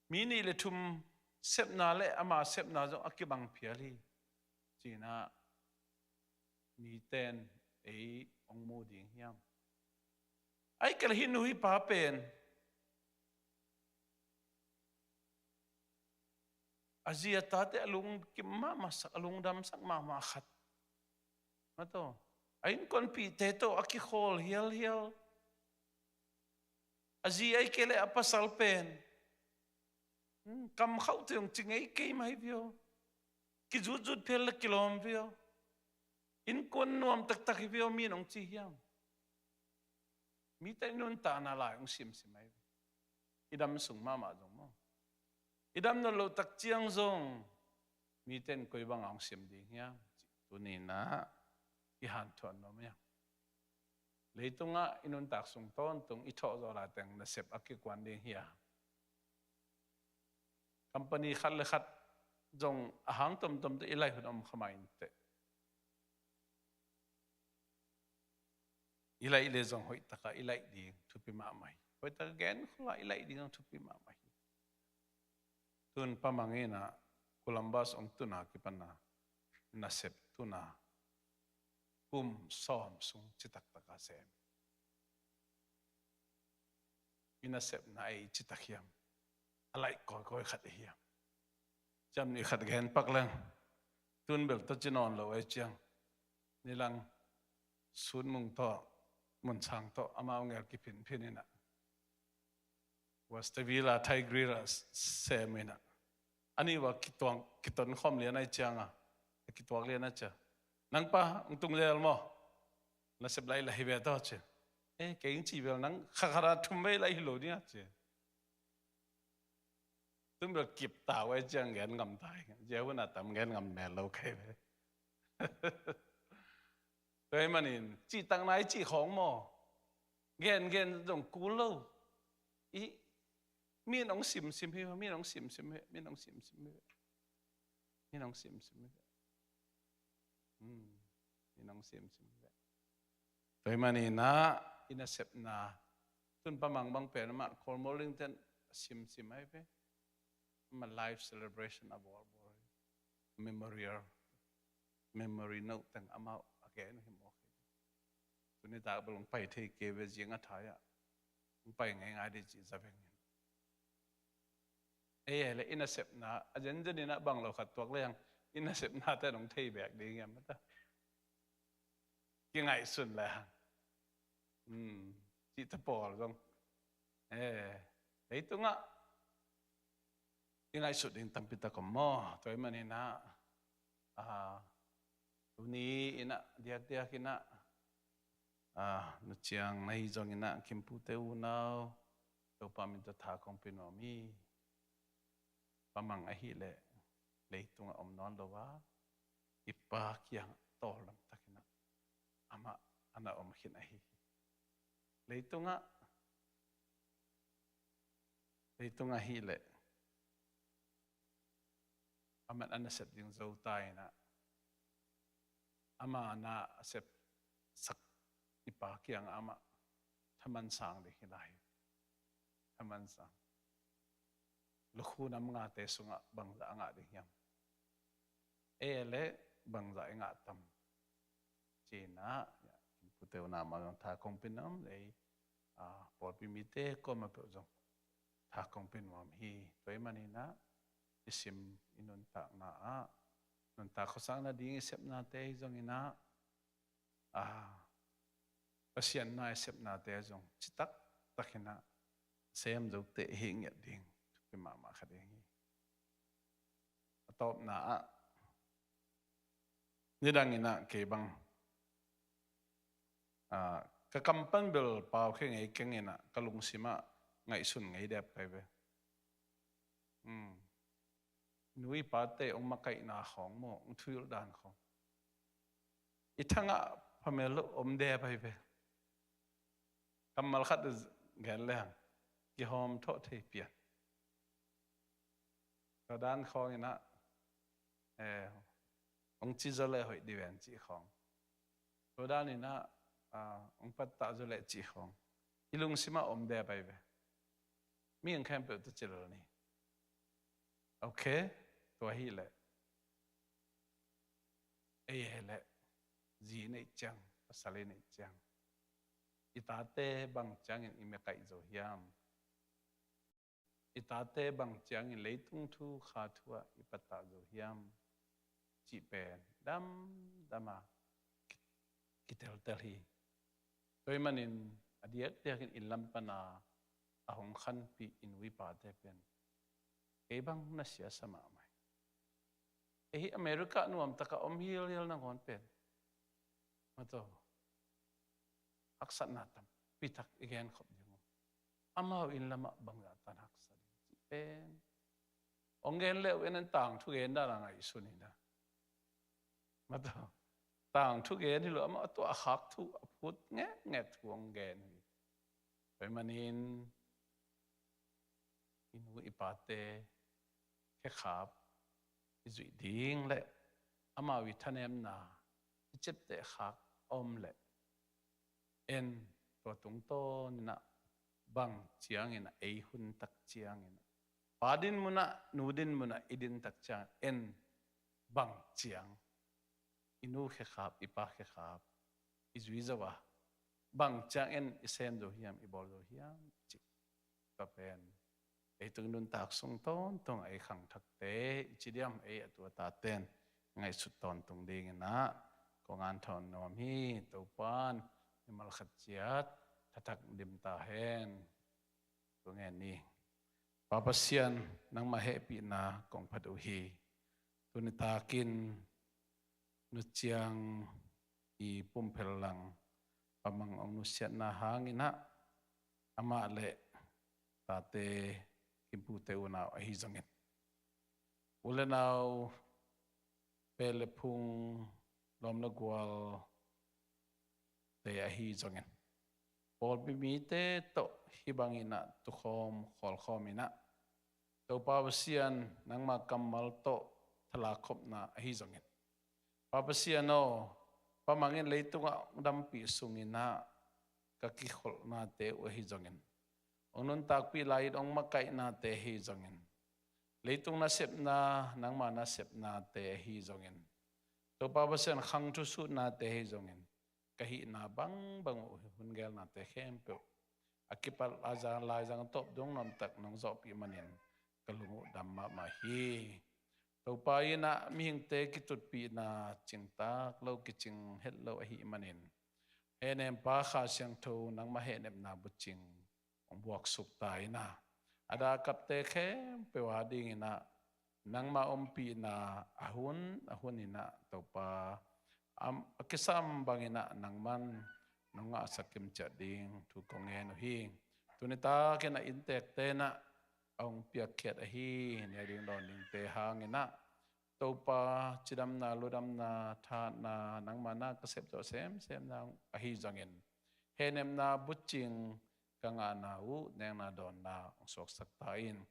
Mi nih le thum sepna le ama sepna zong a kibang phial hi. Ci-in ah mite in ei hong mu ding hiam? Ahih kei leh hih nu hih pa pen a zi a tate a lungkim mahmahsak, a lungdamsak mahmah khat. Maw taw, a innkuanpihte tawh a kikhawl hialhial. A zi ahih kei leh a pasal pen, hmm, kam khauhte hong ci ngei kei mai vio. Kizutzut phial le kilawm vio. Innkuan nuam taktak hi vio, mi in hong ci hiam? Mite i nuntakna lai hong simsim ahi ve. I dam sung mahmah zong maw, i dam nawn loh tak ciang zong mite in koi banga hong sim ding hiam? Tuni in ah i hanthawn nuam hiam? Leitungah i nuntak sung tawntung i thawh zawh lai teng nasep a kikuan ding hi a, company khat le khat zong a hang tomtom tawh i laih hun om kha mah inteh. I laih le zong hoih taka i laih ding thupi mahmah hi. Hoih taka gen khula i laih ding zong thupi mahmah hi. Tun Pa Mang in ah Columbus hong tun a kipan a nasep tun a kum sawm sung citak taka sem. I nasepna ei citak hiam? A laih kawikawi khat i hiam? Ciam nih khat gen pak leng. Tun bel tawh ci nawn lo ei ciang, nilang Sun Mung tawh, Mun Sang tawh amau ngel kiphinphin in ah, Gustavia Thai Grill ah sem in ah, a nih ua kituang, kiton khawm lian ahih ciang a, a kituak lian a ci a, "Nang pa, hong tung zel maw? Nasep laih laih hi ve tawh," ci. "Eh, kei hong ci vel, nang kha khat a thum vei laih hi lo ding a," ci. Tun bel kip ta uh ahih ciang gen ngam ta hi. Zia hun a tam gen ngam mel lo kei ve. Tua ahih manin cihtakna i cih khawng maw, gen gen zong kul lo. I, mi in hong simsim hi, mi in hong simsim hi, mi in hong simsim hi. Mi in hong simsim hi. Hmm. Mi in hong simsim hi. Tua ahih manin ah i nasepna, tun Pa Mang bang pen amah Kawlmawlringte in a simsim ahi ve. Amah life celebration a bawlbawl hi. Memorial, memory note teng amau a gen uh hi mawk hi. Tuni tak bel hong pai thei kei ve, zing a thai ah hong pai ngeingai ding cih zaveng in. Ei, ei le i nasepna a zenzen in ah bang lo khat tuak leng, i nasepnate in hong thei bek ding hiam, mata kingaihsun le hang. Hmm, cihte pawl zong, eh, leitungah i ngaihsut ding tampi tak om maw. Tua ahih manin ah, ah, tuni in ah diakdiak in ah, ah, nuciang na hi zong in ah kimpute unau, Topa min tawh tha kong pia nuam hi. Pa Mang ahih leh leitungah om nawn lo a, i Pa kiangah tawldam takin ah amah a na om khin ahi hi. Leitungah, leitungah ahih leh amah a nasep ding zo ta in ah, ama na a sep i Pa kiangah amah thaman sang ding hi lai. Thaman sang. Lukhu nam ngate sungah bangzah a ngah ding hiam? E le bangzah i ngah tam? Ci-in ah, ya, kimpute uh na mah zong tha kong pia nuam ei, a, pawlpi mite kuamah peuh zong tha kong pia nuam hi. Tua ahih manin ah i sim i nuntakna ah, nuntak khuasak nading i sepnate ahi zongin ah, a, Pasian na i sepnate ah zong citak takin ah sem zo teh hi ngiat ding thupi mahmah kha ding hi. A tawpna ah, nidangin ah kei bang, a, ka kam pan bel pau khe ngei keng in ah ka lungsim ah ngaihsun ngei dep kai ve. Hmm. Nu i pate hong makaihna khawng maw, hong thuhilh dan khawng i thangah phamel lo om dep ai ve. Kammal khat gen leng kihawm thawh thei pian. Tua dan khawngin ah, eh, hong ci zaw leh hoih dih ven cih khawng. Tua danin ah, ah, hong pattah zaw leh cih khawng i lungsim ah om dep ai ve. Mihing khempeuh tawh ci lel ni. Ok, tua hi leh. Ei, ei leh zi i neih ciang, pasal i neih ciang, i tate bang ciangin i makaih zo hiam? I tate bang ciangin leitung thu kha thu ah i pattah zo hiam? Cih pen damdam a ki-, kiteltel hi. Tua ahih manin a diakdiakin inn lam pana a hong khanpih i nu i pate pen kei bang na siasa mahmah hi. Ei hi America nuamtak a om hilhil nangawn pen, mataw, haksatna tampi tak i genkhop ding uh. Amau inn lamah bangzah tan haksa ding cih pen hong gen leh uh en, en tangthu gen dan a ngaihsun hi na. Mataw, tangthu gen hi lo, amah a tuah a khak thu, a phut ngetnget thu hong gen hi. Tua ahih manin i nu i pate khekhap i zuih ding leh amau i thanemna i ciapteh khak a om leh en, tua tungtawnin ah bang ciangin ah ei hun tak ciangin ah, pa din munah, nu din munah i din tak ciangin en bang ciang i nu khekhap, i pa khekhap i zui zo a, bang ciangin i sem zo hiam, i bawl zo hiam cih. Tua pen leitung nuntak sung tawntung a ei khangthakte i ci diam, ei a tu a taten ngaihsut tawntung dingin ah kong anthawn nuam hi. Topa'n mimal khat ciat thathak dim ta hen. Kong ngen ni. Pa Pasian, nangmah hehpihna kong phat uh hi. Tuni takin Nu Ciang i pumphel lang Pa Mang hong nusiatna hangin ah, amah leh tate, kimpute unau ahi zongin, u le nau, pen le phung, lawm le gualte ahi zongin, pawlpi mite tawh hih bangin ah tukhawm khawlkhawm in ah, Topa Pasian, nangma kammal tawh thalakkhopna ahi zongin, Pa Pasian aw, Pa Mang in leitungah hong dampih sungin ah ka kikholhnate uh ahi zongin, hong nuntakpih lai-in hong makaihnate ahi zongin, leitung nasepna, nangma nasepnate ahi zongin, Topa Pasian, khang thusuhnate ahi zongin, ka hihna bangbang uh, hun gelnate khempeuh a kipat laizang, laizang tawp dong nuamtak nong zawhpih manin ka lung uh dam mahmah hi. Topa in ah mihingte kitutpihna cingtak lo, kicing het lo ahih manin, Hehnempa Kha Siangtho nangma hehnepna bucing hong buaksuk ta in ah, a dah a kapte khempeuh adingin ah nangma ompihna a hun a hun in ah, Topa, a kisam bangin ah nangman nong ngahsak kimciat ding thu kong ngen uh hi. Tuni takin ah inntekte in ah a hong piakkhiat ahi, ne ding dawn dingte hangin ah, Topa, cidamna, ludamna, thahatna, nangma na ka sepzawh semsemna ahi zongin, hehnepna bucing ka ngahna uh nekna dawnna hong suaksak ta in.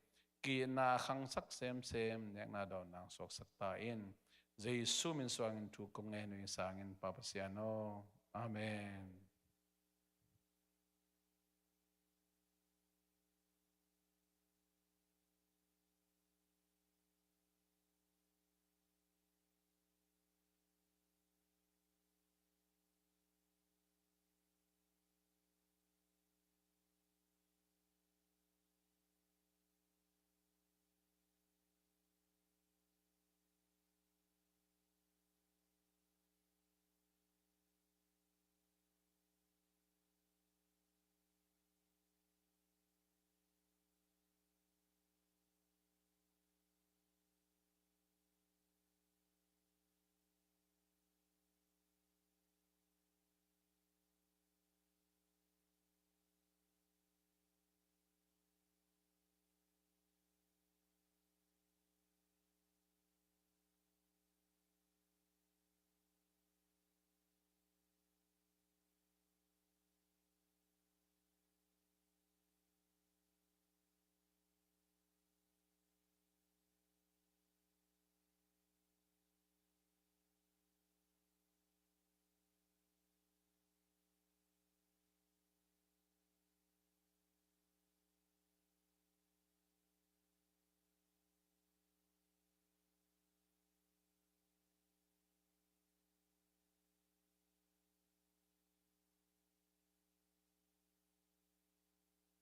Ki-itna a khangsak semsem nekna dawnna hong suaksak ta in. Jesu min suangin thu kong ngen uh hi sangin, Pa Pasian aw. Amen.